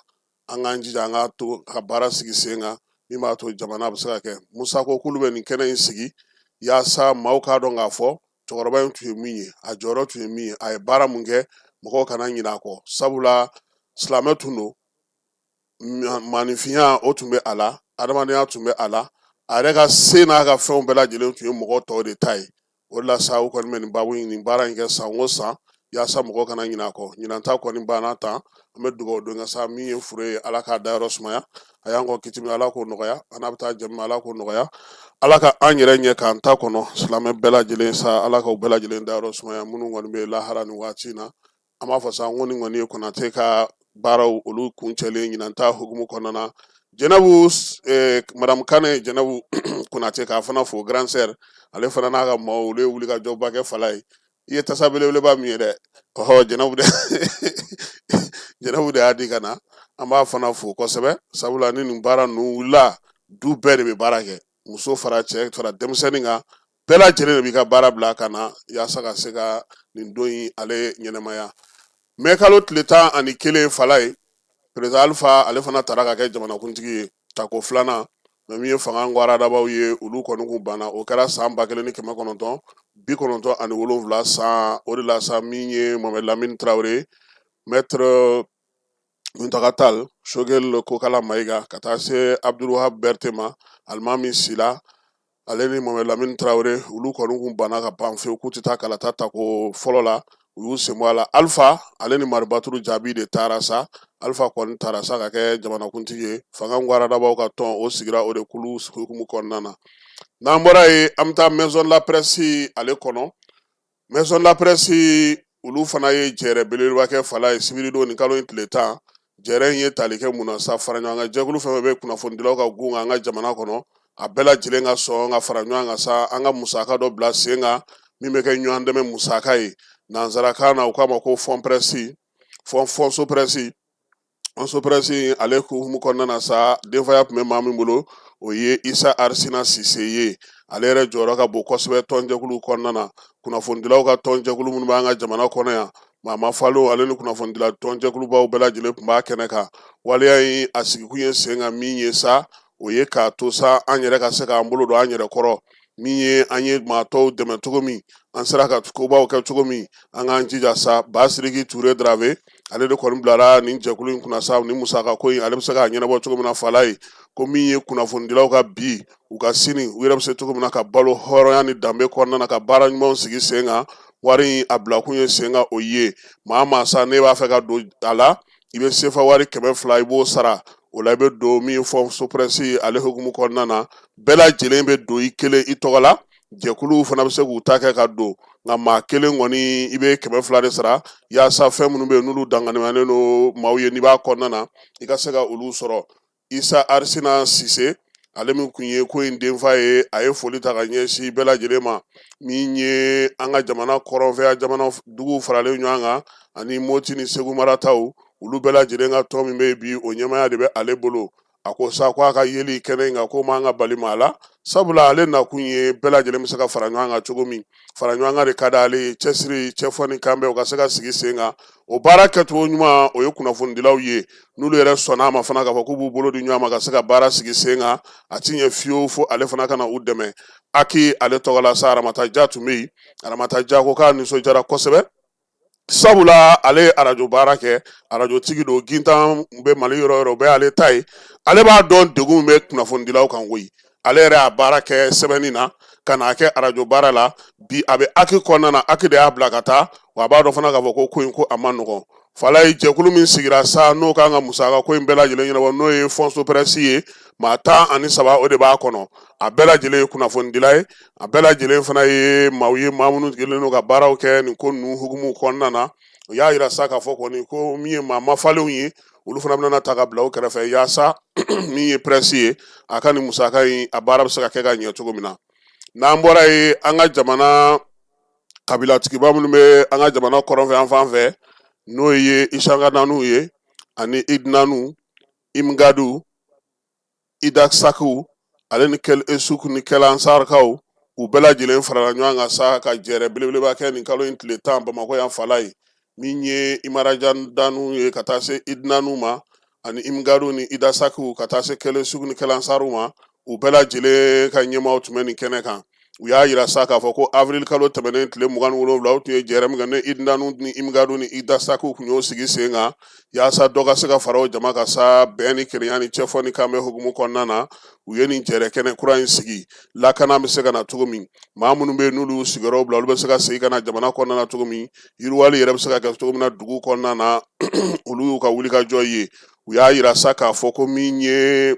Speaker 3: An k'an jija, an k'a to ka baara sigi sen kan min b'a to jamana bɛ se ka kɛ. Musa ko k'olu bɛ nin kɛnɛ in sigi yaasa maaw k'a dɔn k'a fɔ cɛkɔrɔba in tun ye min ye, a jɔyɔrɔ tun ye min ye, a ye baara mun kɛ, mɔgɔw kana ɲinɛ a kɔ. Sabula silamɛ tun don, maaninfinya o tun bɛ a la, adamadenya tun bɛ a la, a yɛrɛ ka se n'a ka fɛnw bɛɛ lajɛlen tun ye mɔgɔ tɔw de ta ye. O de la sa, u kɔni bɛ nin baabu in, nin baara in kɛ san o san yaasa mɔgɔw kana ɲinɛ a kɔ. Ɲinan ta kɔni banna tan. An bɛ dugawu don kɛ sa, min ye fure ye, Ala k'a dayɔrɔ sumaya. A y'an kɔ kiti min, Ala k'o nɔgɔya. An n'a bɛ taa jɛ min, Ala k'o nɔgɔya. Ala ka an yɛrɛ ɲɛ k'an ta kɔnɔ. Silamɛ bɛɛ lajɛlen sa, Ala k'u bɛɛ lajɛlen dayɔrɔ sumaya, minnu kɔni bɛ lahara nin waati in na. An b'a fɔ sa ko nin kɔni ye Konate ka baaraw olu kuncɛlen ɲinan ta hukumu kɔnɔna na. Jɛnɛbu, madame Kane Jɛnɛbu Konate, k'a fana fo, grande sœur, ale fana n'a ka maaw, olu ye wulikajɔba kɛ fala ye. I ye tasa belebeleba min ye dɛ, ɔhɔ, Jɛnɛbu de, Jɛnɛbu de y'a di ka na. An b'a fana fo kosɛbɛ, sabula ni nin baara ninnu wulila, du bɛɛ de bɛ baara kɛ, muso fara cɛ fara denmisɛnnin kan, bɛɛ lajɛlen de b'i ka baara bila ka na yaasa ka se ka nin don in ale ɲɛnɛmaya. Mɛ kalo tile 11 fala ye, président Alpha ale fana tara ka kɛ jamanakuntigi ye tako filanan. Mɛ min ye fanga ngwaradabaw ye, olu kɔni kun banna. O kɛra san 1997 san. O de la sa, min ye Mohamed Lamine Traoré, maître Muntaga Tall, Choguel Kokala Maïga, ka taa se Abdulwahab Berté ma, Alimami Sila, ale ni Mohamed Lamine Traoré, olu kɔni kun banna ka ban fewu k'u tɛ taa kalata tako fɔlɔ la. U y'u sen bɔ a la. Alpha ale ni Maribaturu Jaabi de taara sa. Alpha kɔni taara sa ka kɛ jamanakuntigi ye. Fanga ngwaradabaw ka tɔn, o sigira o de kulu hukumu kɔnɔna na. N'an bɔra yen, an bɛ taa maison de la presse ale kɔnɔ. Maison de la presse, olu fana ye jɛrɛ belebeleba kɛ fala ye sibiridon, nin kalo in tile 10. Jɛrɛ in ye tali kɛ mun na sa? Fara ɲɔgɔn kan jɛkulu fɛn fɛn bɛ kunnafonidilaw ka gun kan an ka jamana kɔnɔ, a bɛɛ lajɛlen ka sɔn ka fara ɲɔgɔn kan sa, an ka musaka dɔ bila sen kan min bɛ kɛ ɲɔgɔn dɛmɛ musaka ye. Nanzarakan na, u k'a ma ko fonds presse, fonds presse. Fonds presse ale hukumu kɔnɔna na sa, denfaya tun bɛ maa min bolo, o ye Isa Arisina Sise ye. Ale yɛrɛ jɔyɔrɔ ka bon kosɛbɛ tɔnjɛkulu kɔnɔna na, kunnafonidilaw ka tɔnjɛkulu minnu b'an ka jamana kɔnɔ yan, maa mafalenw ale ni kunnafonidila tɔnjɛkulubaw bɛɛ lajɛlen tun b'a kɛnɛ kan. Waleya in a sigikun ye sen kan min ye sa, o ye k'a to sa an yɛrɛ ka se k'an bolo don an yɛrɛ kɔrɔ, min ye an ye maa tɔw dɛmɛ cogo min, an sera ka kobaw kɛ cogo min, an k'an jija sa. Basiriki Ture Darave, ale de kɔni bilara nin jɛkulu in kunna sa, ni musaka ko in ale bɛ se k'a ɲɛnabɔ cogo min na. Fala ye ko min ye kunnafonidilaw ka bi, u ka sini, u yɛrɛ bɛ se cogo min na ka balo hɔrɔnya ni danbe kɔnɔna na, ka baara ɲumanw sigi sen kan. Wari in a bilakun ye sen kan o ye maa maa sa n'e b'a fɛ ka don a la, i bɛ sefa wari 200, i b'o sara. O la i bɛ don min fɔ Sopresse ale hukumu kɔnɔna na, bɛɛ lajɛlen bɛ don i kelen i tɔgɔ la, jɛkuluw fana bɛ se k'u ta kɛ ka don, nka maa kelen kɔni i bɛ 200 de sara, yaasa fɛn minnu bɛ yen n'olu danganiyalen don maaw ye n'i b'a kɔnɔna na, i ka se ka olu sɔrɔ. Isa Arisina Sise, ale min kun ye ko in denfa ye, a ye foli ta ka ɲɛsin bɛɛ lajɛlen ma, min ye an ka jamana kɔrɔnfɛya jamana duguw faralen ɲɔgɔn kan ani Moti ni Segu marataw, olu bɛɛ lajɛlen ka tɔn min bɛ yen bi, o ɲɛmaaya de bɛ ale bolo. A ko sa ko a ka yeli kɛnɛ in kan ko man ka bali maa la, sabula ale nakun ye bɛɛ lajɛlen bɛ se ka fara ɲɔgɔn kan cogo min. Fara ɲɔgɔn kan de ka di ale ye, cɛsiri, cɛfɔ ni kanbɛn, o ka se ka sigi sen kan. O baara kɛcogo ɲuman, o ye kunnafonidilaw ye, n'olu yɛrɛ sɔnna a ma fana k'a fɔ k'u b'u bolo di ɲɔgɔn ma ka se ka baara sigi sen kan, a ti ɲɛ fiyewu fo ale fana ka na u dɛmɛ. Aki ale tɔgɔ la sa, Aramata Ja tun bɛ yen. Aramata Ja ko k'a nisɔndiyara kosɛbɛ, sabula ale ye arajo baara kɛ, arajotigi don, gintan bɛ Mali yɔrɔ yɔrɔ, o bɛɛ y'ale ta ye. Ale b'a dɔn degun bɛ kunnafonidilaw kan koyi. Ale yɛrɛ y'a baara kɛ sɛbɛnni na ka n'a kɛ arajo baara la, bi a bɛ aki kɔnɔna na, aki de y'a bila ka taa wa. A b'a dɔn fana k'a fɔ ko ko in ko a ma nɔgɔn. Fala ye jɛkulu min sigira sa, n'o kan ka musaka ko in bɛɛ lajɛlen ɲɛnabɔ, n'o ye Fonds Sopresse ye, maa 13, o de b'a kɔnɔ. A bɛɛ lajɛlen ye kunnafonidila ye, a bɛɛ lajɛlen fana ye maaw ye, maa minnu kɛlen don ka baaraw kɛ nin ko ninnu hukumu kɔnɔna na. U y'a yira sa k'a fɔ kɔni ko min ye maa mafalenw ye, olu fana bɛna ta ka bila u kɛrɛfɛ, yaasa min ye presse ye, a ka nin musaka in a baara bɛ se ka kɛ ka ɲɛ cogo min na. N'an bɔra yen, an ka jamana kabilatigiba minnu bɛ an ka jamana kɔrɔnfɛ yan fan fɛ, n'o ye Isangadanuw ye ani Idnanu, Imgadu, Idasakiw ale ni Kel Esuk ni Kɛlansarikaw, u bɛɛ lajɛlen farala ɲɔgɔn kan sa ka jɛrɛ belebeleba kɛ nin kalo in tile 10 Bamakɔ yan fala ye. Min ye Imarajadanu ye ka taa se Idnanu ma ani Imgadu ni Idasakiw ka taa se Kel Esuk ni Kɛlansariw ma, u bɛɛ lajɛlen ka ɲɛmaaw tun bɛ nin kɛnɛ kan. U y'a yira sa k'a fɔ ko avril kalo tɛmɛnen tile 27, u tun ye jɛrɛ min kɛ, ni Idnanu ni Imgadu ni Idasakiw tun y'o sigi sen kan, yaasa dɔ ka se ka fara o jama kan sa, bɛn ni kelenya ni cɛfɔ ni kanbɛn hukumu kɔnɔna na. U ye nin jɛrɛ kɛnɛ kura in sigi, lakana bɛ se ka na cogo min, maa minnu bɛ yen n'olu y'u sigiyɔrɔw bila, olu bɛ se ka segin ka na jamana kɔnɔna na cogo min, yiriwali yɛrɛ bɛ se ka kɛ cogo min na dugu kɔnɔna na, olu y'u ka wulikajɔ ye. U y'a yira sa k'a fɔ ko min ye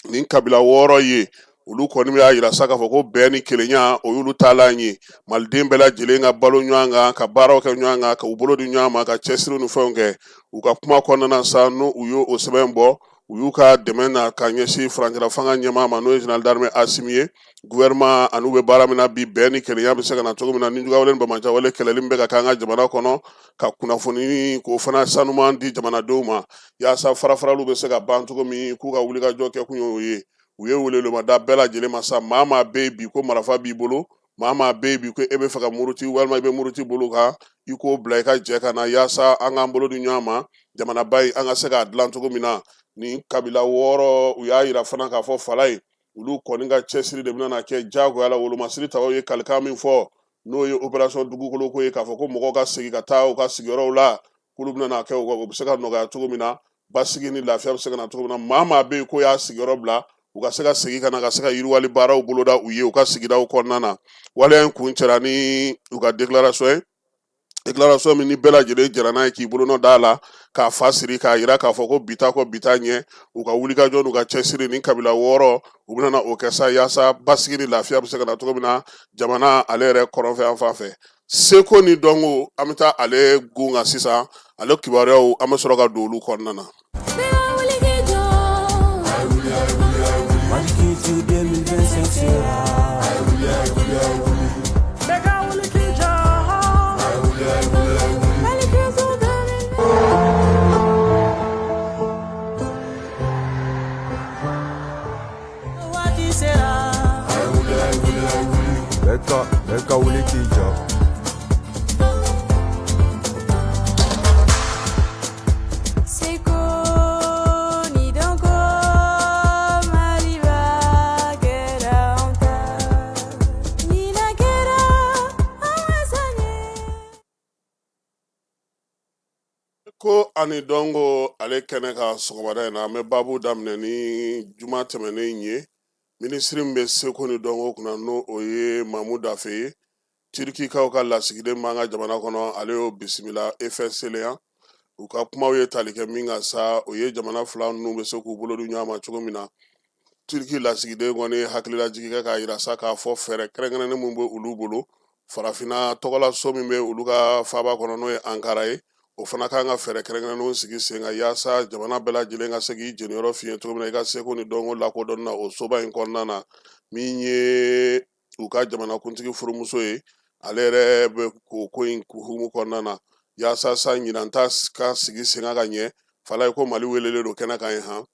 Speaker 3: nin kabila 6 ye, olu kɔni y'a yira sa k'a fɔ ko bɛn ni kelenya, o y'olu taalan ye, maliden bɛɛ lajɛlen ka balo ɲɔgɔn kan, ka baaraw kɛ ɲɔgɔn kan, ka u bolo di ɲɔgɔn ma, ka cɛsiri ni fɛnw kɛ. U ka kuma kɔnɔna na sa, n'u u y'o sɛbɛn bɔ, u y'u ka dɛmɛ na ka ɲɛsin furancɛla fanga ɲɛmaa ma, n'o ye général d'armée Asimi ye, gouvernement an'u bɛ baara min na bi, bɛn ni kelenya bɛ se ka na cogo min na, ni juguyawale ni banbaanciwale kɛlɛli min bɛ ka kɛ an ka jamana kɔnɔ, ka kunnafoni k'o fana sanuman di jamanadenw ma, yaasa farafaraliw bɛ se ka ban cogo min. K'u ka wulikajɔ kɛ kun y'o ye. U ye welewelema da bɛɛ lajɛlen ma sa, maa maa bɛ yen bi ko marifa b'i bolo, maa maa bɛ yen bi ko e bɛ fɛ ka muruti walima i bɛ muruti bolo kan, i k'o bila, i ka jɛ ka na, yaasa an k'an bolo di ɲɔgɔn ma, jamanaba in an ka se k'a dilan cogo min na. Nin kabila 6, u y'a yira fana k'a fɔ fala ye, olu kɔni ka cɛsiri de bɛna kɛ jagoya la. Wolomasiri taw ye kalikan min fɔ, n'o ye opération dugukolo ko ye, k'a fɔ ko mɔgɔw ka segin ka taa u ka sigiyɔrɔw la, k'olu bɛna kɛ, o bɛ se ka nɔgɔya cogo min na, basigi ni lafiya bɛ se ka na cogo min na, maa maa bɛ yen k'o y'a sigiyɔrɔ bila, u ka se ka segin ka na, ka se ka yiriwali baaraw boloda u ye u ka sigidaw kɔnɔna na. Waleya in kuncɛra ni u ka déclaration ye, déclaration min ni bɛɛ lajɛlen jɛra n'a ye, k'i bolonɔ d'a la, k'a fa siri, k'a yira k'a fɔ ko bi ta kɔ bi ta ɲɛ, u ka wulikajɔ n'u ka cɛsiri, ni kabila 6, u bɛna o kɛ sa, yaasa basigi ni lafiya bɛ se ka na cogo min na jamana ale yɛrɛ kɔrɔnfɛ yan fan fɛ. Seko ni dɔnko, an bɛ taa ale gun kan sisan, ale kibaruyaw an bɛ sɔrɔ ka don olu kɔnɔna na.
Speaker 14: Bɛɛ ka wuli k'i jɔ.
Speaker 15: Seko ni dɔnko Maliba kɛra anw ta ɲinan kɛra an ka san ye.
Speaker 3: Ko ani dɔnko ale kɛnɛ kan sɔgɔmada in na, an bɛ baabu daminɛ ni juma tɛmɛnen ye. Minisiri min bɛ seko ni dɔnko kunna, n'o o ye Mamu Dafe ye, Turikikaw ka lasigiden b'an ka jamana kɔnɔ, ale y'o bisimila Efɛs selen yan. U ka kumaw ye tali kɛ min kan sa, o ye jamana fila ninnu bɛ se k'u bolo di ɲɔgɔn ma cogo min na. Turiki lasigiden kɔni ye hakililajigin kɛ k'a yira sa k'a fɔ fɛɛrɛ kɛrɛnkɛrɛnnen min bɛ olu bolo, farafinna tɔgɔlaso min bɛ olu ka faaba kɔnɔ, n'o ye Ankara ye, o fana kan ka fɛɛrɛ kɛrɛnkɛrɛnnenw sigi sen kan yaasa jamana bɛɛ lajɛlen ka se k'i jeniyɔrɔ fin cogo min na i ka seko ni dɔnko lakodɔnni na o soba in kɔnɔna na. Min ye u ka jamanakuntigi furumuso ye, ale yɛrɛ bɛ ko ko in hukumu kɔnɔna na yaasa sa ɲinan ta ka sigi sen kan ka ɲɛ. Falaye ko Mali welelen don kɛnɛ kan yen han.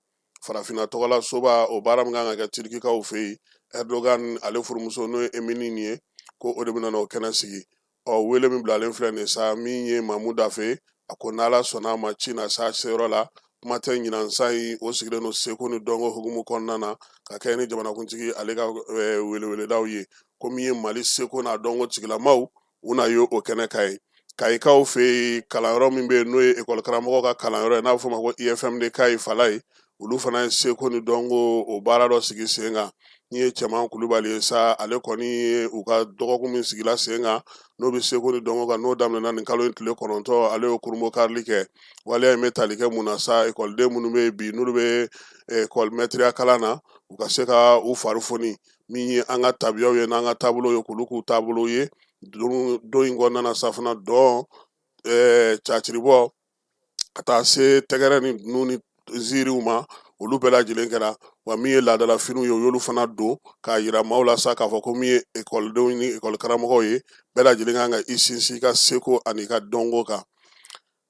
Speaker 3: Farafinna tɔgɔla soba, o baara min kan ka kɛ Turikikaw fɛ yen, Erdogan ale furumuso, n'o ye Emine ye, ko o de bɛna o kɛnɛ sigi. Ɔ, wele min bilalen filɛ nin sa, min ye Mamu Dafe, a ko n'Ala sɔnna a ma, ci na sa seyɔrɔ la. Kuma tɛ ɲinan san in, o sigilen don seko ni dɔnko hukumu kɔnɔna na ka kɛ ni jamanakuntigi ale ka weleweledaw ye, ko min ye Mali seko n'a dɔnko tigilamaw, u na ye o kɛnɛ kan yen. Kayikaw fɛ yen, kalanyɔrɔ min bɛ yen, n'o ye ekɔli karamɔgɔw ka kalanyɔrɔ ye, n'a bɛ f'o ma ko IFM de Kayi, Falaye, olu fana ye seko ni dɔnko o baara dɔ sigi sen kan. Ni ye Cɛman Kulubali ye sa, ale kɔni ye u ka dɔgɔkun min sigila sen kan, n'o bɛ seko ni dɔnko kan, n'o daminɛna nin kalo in tile 9, ale y'o kurunbonkarili kɛ. Waleya in bɛ tali kɛ mun na sa? Ekɔliden minnu bɛ yen bi, n'olu bɛ ekɔli mɛtiriya kalan na, u ka se ka u fari foni min ye an ka tabiyaw ye n'an ka taabolo ye, k'olu k'u taabolo ye. Don in kɔnɔna na sa fana, dɔn, caciribɔ, ka taa se tɛgɛrɛ ni dunun ni ziiriw ma, olu bɛɛ lajɛlen kɛra. Wa min ye laadalafiniw ye, u y'olu fana don k'a yira maaw la sa k'a fɔ ko min ye ekɔlidenw ni ekɔli karamɔgɔw ye, bɛɛ lajɛlen kan ka i sinsin i ka seko ani i ka dɔnko kan.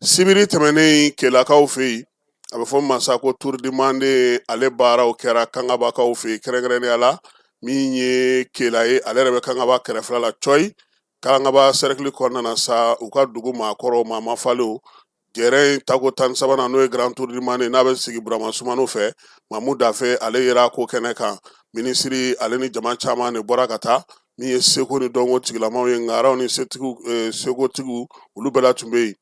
Speaker 3: Sibiri tɛmɛnen, Kelakaw fɛ yen, a bɛ fɔ min ma sa ko Tour du Mande, ale baaraw kɛra Kangabakaw fɛ yen, kɛrɛnkɛrɛnnenya la min ye Kela ye, ale yɛrɛ bɛ Kangaba kɛrɛfɛla la cɔyi, Kangaba sɛrɛkili kɔnɔna na sa. U ka dugu maakɔrɔw, maa mafalenw, jɛrɛ in tako 13nan, n'o ye Grand Tour du Mande, n'a bɛ sigi Burama Sumano fɛ, Mamu Dafe ale yera ko kɛnɛ kan. Minisiri ale ni jama caman de bɔra ka taa. Min ye seko ni dɔnko tigilamaw ye, ŋaraw ni setigiw, sekotigiw, olu bɛɛ la tun bɛ yen.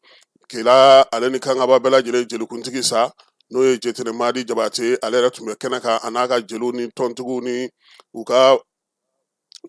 Speaker 3: Kela ale ni Kangaba bɛɛ lajɛlen jelikuntigi sa, n'o ye Jetene Madi Jabate, ale yɛrɛ tun bɛ kɛnɛ kan, a n'a ka jeliw ni tɔntigiw ni u ka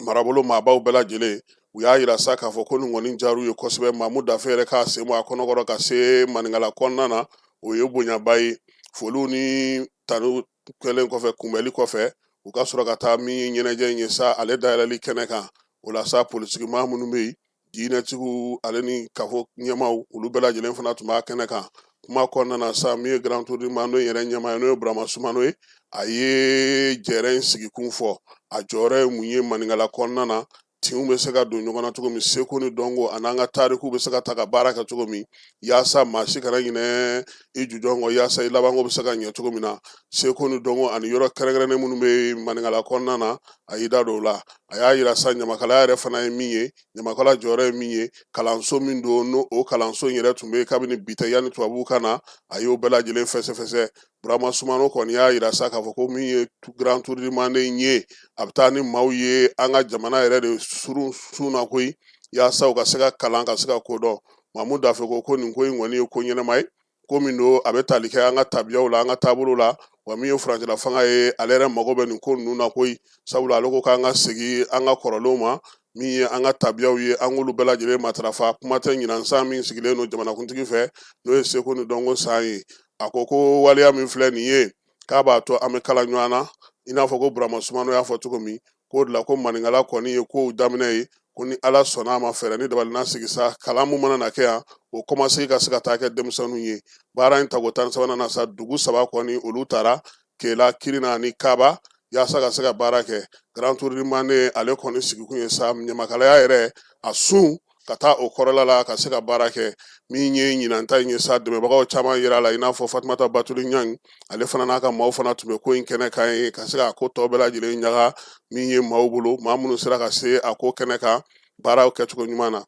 Speaker 3: marabolo maabaw bɛɛ lajɛlen. U y'a yira sa k'a fɔ ko nin kɔni diyar'u ye kosɛbɛ. Mamu Dafe yɛrɛ k'a sen bɔ a kɔnɔkɔrɔ ka se maninkala kɔnɔna na, o ye bonyaba ye. Foliw ni tanu kɛlen kɔfɛ, kunbɛli kɔfɛ, u ka sɔrɔ ka taa min ye ɲɛnajɛ in ye sa, ale dayɛlɛli kɛnɛ kan. O la sa, politikimaa minnu bɛ yen, diinɛtigiw ale ni kafo ɲɛmaaw, olu bɛɛ lajɛlen fana tun b'a kɛnɛ kan. Kuma kɔnɔna na sa, min ye Grand Tour du Mande yɛrɛ ɲɛmaa ye, n'o ye Burama Sumano ye, a ye jɛrɛ in sigikun fɔ, a jɔyɔrɔ ye mun ye maninkala kɔnɔna na, tinw bɛ se ka don ɲɔgɔn na cogo min, seko ni dɔnko a n'an ka tarikuw bɛ se ka ta ka baara kɛ cogo min, yaasa maa si kana ɲinɛ i jujɔn kɔ, yaasa i labanko bɛ se ka ɲɛ cogo min na. Seko ni dɔnko ani yɔrɔ kɛrɛnkɛrɛnnen minnu bɛ maninkala kɔnɔna na, a y'i da don o la. A y'a yira sa ɲamakalaya yɛrɛ fana ye min ye, ɲamakala jɔyɔrɔ ye min ye, kalanso min don, n'o o kalanso in yɛrɛ tun bɛ yen kabini bi tɛ, yanni tubabuw ka na, a y'o bɛɛ lajɛlen fɛsɛfɛsɛ. Burama Sumano kɔni y'a yira sa k'a fɔ ko min ye Grand Tour du Mande in ye, a bɛ taa ni maaw ye an ka jamana yɛrɛ de surun sun na koyi, yaasa u ka se ka kalan, ka se ka kodɔn. Mamu Dafe ko nin ko in kɔni ye ko ɲɛnama ye, ko min don, a bɛ tali kɛ an ka tabiyaw la, an ka taabolo la. Wa min ye furancɛla fanga ye, ale yɛrɛ mago bɛ nin ko ninnu na koyi, sabula ale ko k'an ka segin an ka kɔrɔlenw ma, min ye an ka tabiyaw ye, an k'olu bɛɛ lajɛlen matarafa. Kuma tɛ ɲinan san min sigilen don jamanakuntigi fɛ, n'o ye seko ni dɔnko san ye. A ko waleya min filɛ nin ye, k'a b'a to an bɛ kala ɲɔgɔn na, i n'a fɔ ko Burama Sumano y'a fɔ cogo min, k'o de la ko maninkala kɔni ye kow daminɛ ye, ko ni Ala sɔnna a ma, fɛɛrɛ ni dabali na sigi sa, kalan mun mana na kɛ yan, o kɔmasegin ka se ka taa kɛ denmisɛnninw ye. Baara in tako 13nan na sa, dugu saba kɔni olu taara, Kela, Kirina ani Kaba, yaasa ka se ka baara kɛ. Grand Tour du Mande ale kɔni sigikun ye sa ɲamakalaya yɛrɛ a sun. ka taa o kɔrɔla la ka se ka baara kɛ. Min ye ɲinan ta in ye sa, dɛmɛbagaw caman yera a la, i n'a fɔ Fatumata Batuli Ɲang, ale fana n'a ka maaw fana tun bɛ ko in kɛnɛ kan ye ka se k'a ko tɔ bɛɛ lajɛlen ɲaga. Min ye maaw bolo, maa minnu sera ka se a ko kɛnɛ kan baaraw kɛcogo ɲuman na.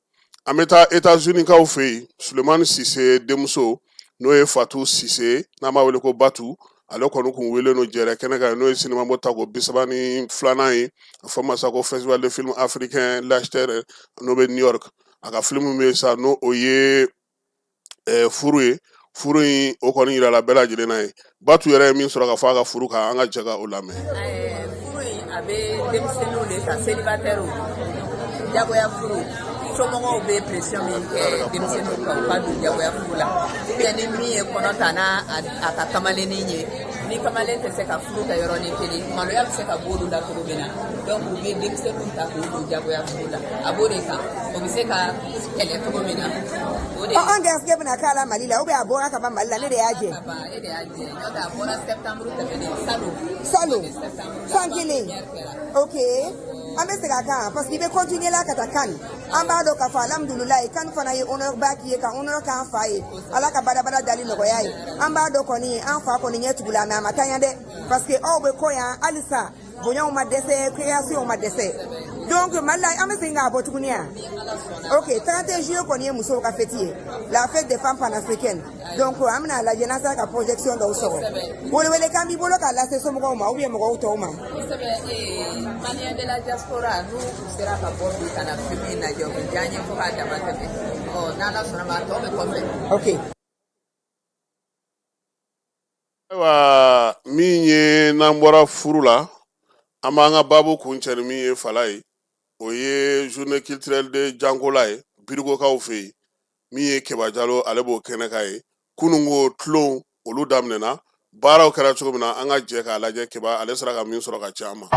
Speaker 3: An bɛ taa Etats-Unis-kaw fɛ yen. Sulemani Sise denmuso, n'o ye Fatu Sise, n'an b'a wele ko Batu, ale kɔni kun wele no jɛrɛ kɛnɛ kan, n'o ye sinimabo tako 32nan ye, a fɔ ma sa ko Festival de film africain Lachter, n'o bɛ New York. A ka filimu bɛ yen sa, n'o o ye furu ye. Furu in, o kɔni yirala bɛɛ lajɛlen na ye. Batu yɛrɛ ye min sɔrɔ ka fɔ a ka furu kan, an ka jɛ ka o lamɛn.
Speaker 16: Furu in, a bɛ denmisɛnninw de kan, célibataires, jagoya furu. Somɔgɔw bɛ pression min kɛ denmisɛnninw kan u ka don jagoya furu la, ou bien ni min ye kɔnɔ ta n'a a ka kamalennin ye, ni kamalen tɛ se ka furu kɛ yɔrɔnin kelen, maloya bɛ se ka b'olu la cogo min na. Donc u bɛ denmisɛnninw ta k'u don jagoya furu la. A b'o de kan, o bɛ se ka kɛlɛ cogo min na, o de.
Speaker 17: Ɔ, an garisɛgɛ bɛna k'a la Mali la, ou bien a bɔra ka ban Mali la, ne de y'a jɛ?
Speaker 16: E de y'a jɛ, n'o tɛ a bɔra septembre tɛmɛnen, salon.
Speaker 17: Salon, san kelen. Ok, an bɛ segin a kan parce que i bɛ continuer la ka taa Cannes. An b'a dɔn k'a fɔ alhamdulilayi, Cannes fana ye honneur ba k'i ye, ka honneur k'an fa ye. Ala ka badabada dali nɔgɔya ye. An b'a dɔn kɔni, an fa kɔni ɲɛ tugula, mais a ma taa ɲɛ dɛ, parce que aw bɛ kɔ yan halisa, bonyaw ma dɛsɛ, création ma dɛsɛ. Donc Mali la, an bɛ segin k'a bɔ tuguni yan. Ok, 31 juillet kɔni ye musow ka fête ye, la fête des femmes panafricaines. Donc an bɛna lajɛ n'an sera ka projection dɔw sɔrɔ. Welewelekan b'i bolo k'a lase somɔgɔw ma ou bien mɔgɔw tɔw ma?
Speaker 16: Kosɛbɛ. Malien de la diaspora, n'u sera ka bɔ bi ka na film in lajɛ, o bɛ diya n ye fo k'a dama tɛmɛ. Ɔ, n'Ala sɔnna ma, a tɔ bɛ kɔfɛ.
Speaker 17: Ok.
Speaker 3: Ayiwa, min ye n'an bɔra furu la, an b'an ka baabu kuncɛ ni min ye, fala ye, o ye journée culturelle de Jankola ye Birigokaw fɛ yen. Min ye Keba Jalo, ale b'o kɛnɛ kan ye. Kununko tulon olu daminɛna, baaraw kɛra cogo min na, an ka jɛ k'a lajɛ. Keba ale sera ka min sɔrɔ ka ci an ma.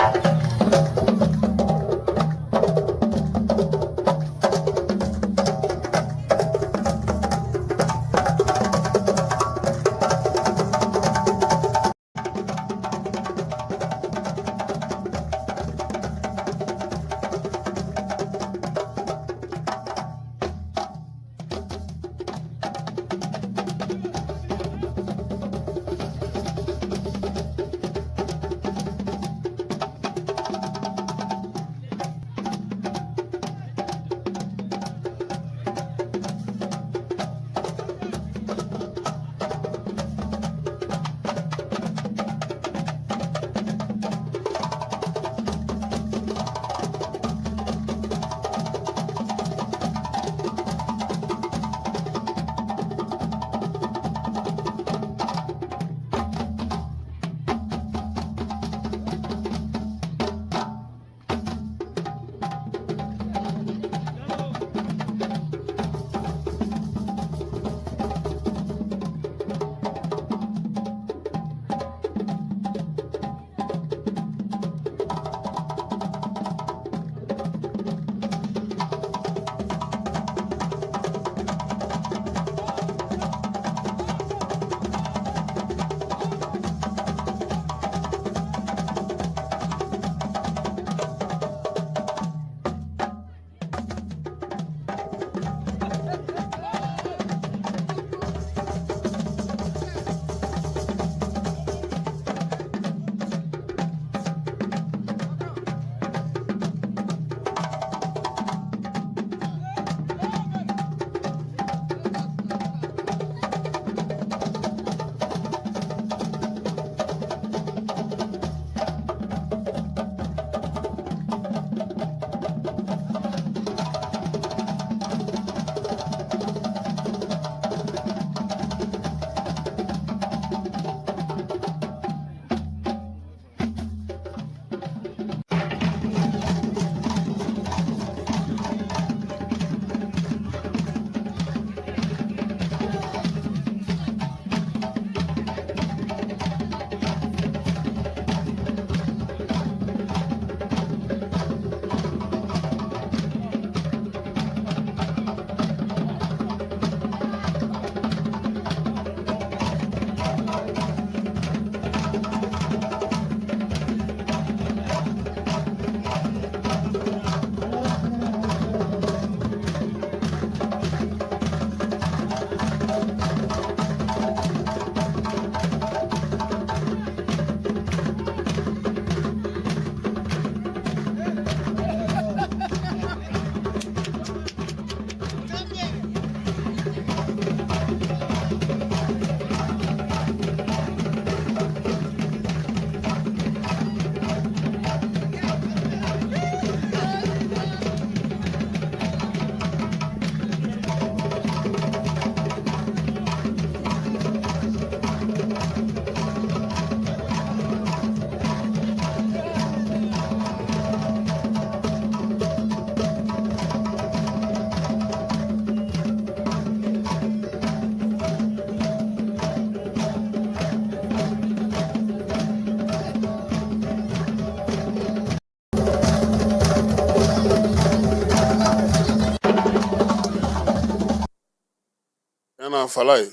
Speaker 3: Falaye,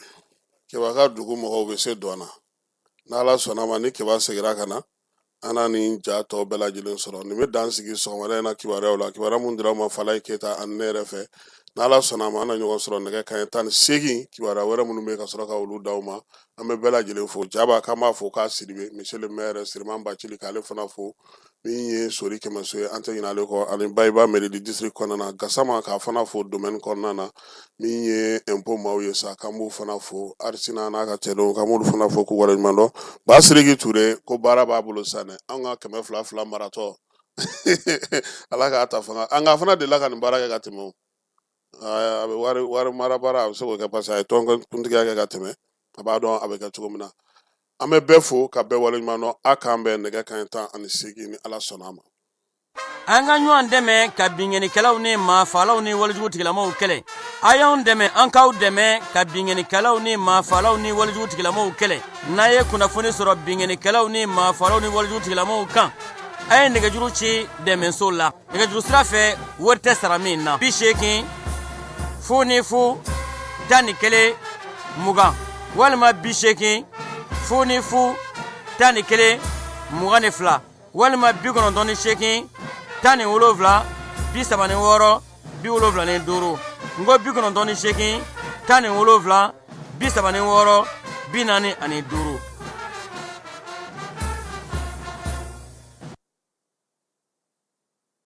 Speaker 3: Keba ka dugu mɔgɔw bɛ se dɔn na. N'Ala sɔnna ma, ni Keba segira ka na, an na nin ja tɔ bɛɛ lajɛlen sɔrɔ. Nin bɛ dan sigi sɔgɔmada in na kibaruyaw la, kibaruya mun dira aw ma Falaye Keyita ani ne yɛrɛ fɛ. N'Ala sɔnna ma, an na ɲɔgɔn sɔrɔ nɛgɛ kanɲɛ 18, kibaruya wɛrɛ minnu bɛ yen ka sɔrɔ ka olu d'aw ma. An bɛ bɛɛ lajɛlen fo. Jaba, k'an b'a fo k'a Sidibe, monsieur le maire Siriman Bacili, k'ale fana fo. Min ye Sori Kɛmɛso ye, an tɛ ɲinɛ ale kɔ, ani Bayiba mairie du district kɔnɔna na. Gasama, k'a fana fo domaine kɔnɔna na. Min ye impôt maaw ye sa, k'an b'u fana fo. Arisina n'a ka cɛdenw, k'an b'olu fana fo k'u waleɲuman dɔn. Basiriki Ture ko baara b'a bolo sa dɛ, an ka 200 200 maratɔ, Ala k'a ta fanga. An ka fana delila ka nin baara kɛ ka tɛmɛ o. A bɛ wari mara baara, a bɛ se k'o kɛ parce que a ye tɔn kuntigiya kɛ ka tɛmɛ, a b'a dɔn a bɛ kɛ cogo min na. An bɛ bɛɛ fo ka bɛɛ waleɲuman dɔn. A k'an bɛn nɛgɛ kanɲɛ 18 ni Ala sɔnna a ma.
Speaker 18: An ka ɲɔgɔn dɛmɛ ka binkannikɛlaw ni maafaalaw ni walejugu tigilamaw kɛlɛ. A y'anw dɛmɛ, an k'aw dɛmɛ ka binkannikɛlaw ni maafaalaw ni walejugu tigilamaw kɛlɛ. N'a ye kunnafoni sɔrɔ binkannikɛlaw ni maafaalaw ni walejugu tigilamaw kan, a ye nɛgɛjuru ci dɛmɛso la nɛgɛjuru sira fɛ, wari tɛ sara min na: 80 0 0 11 20 walima 80 0 0 11 22 walima 98 17 36 75. N ko 98 17 36 45.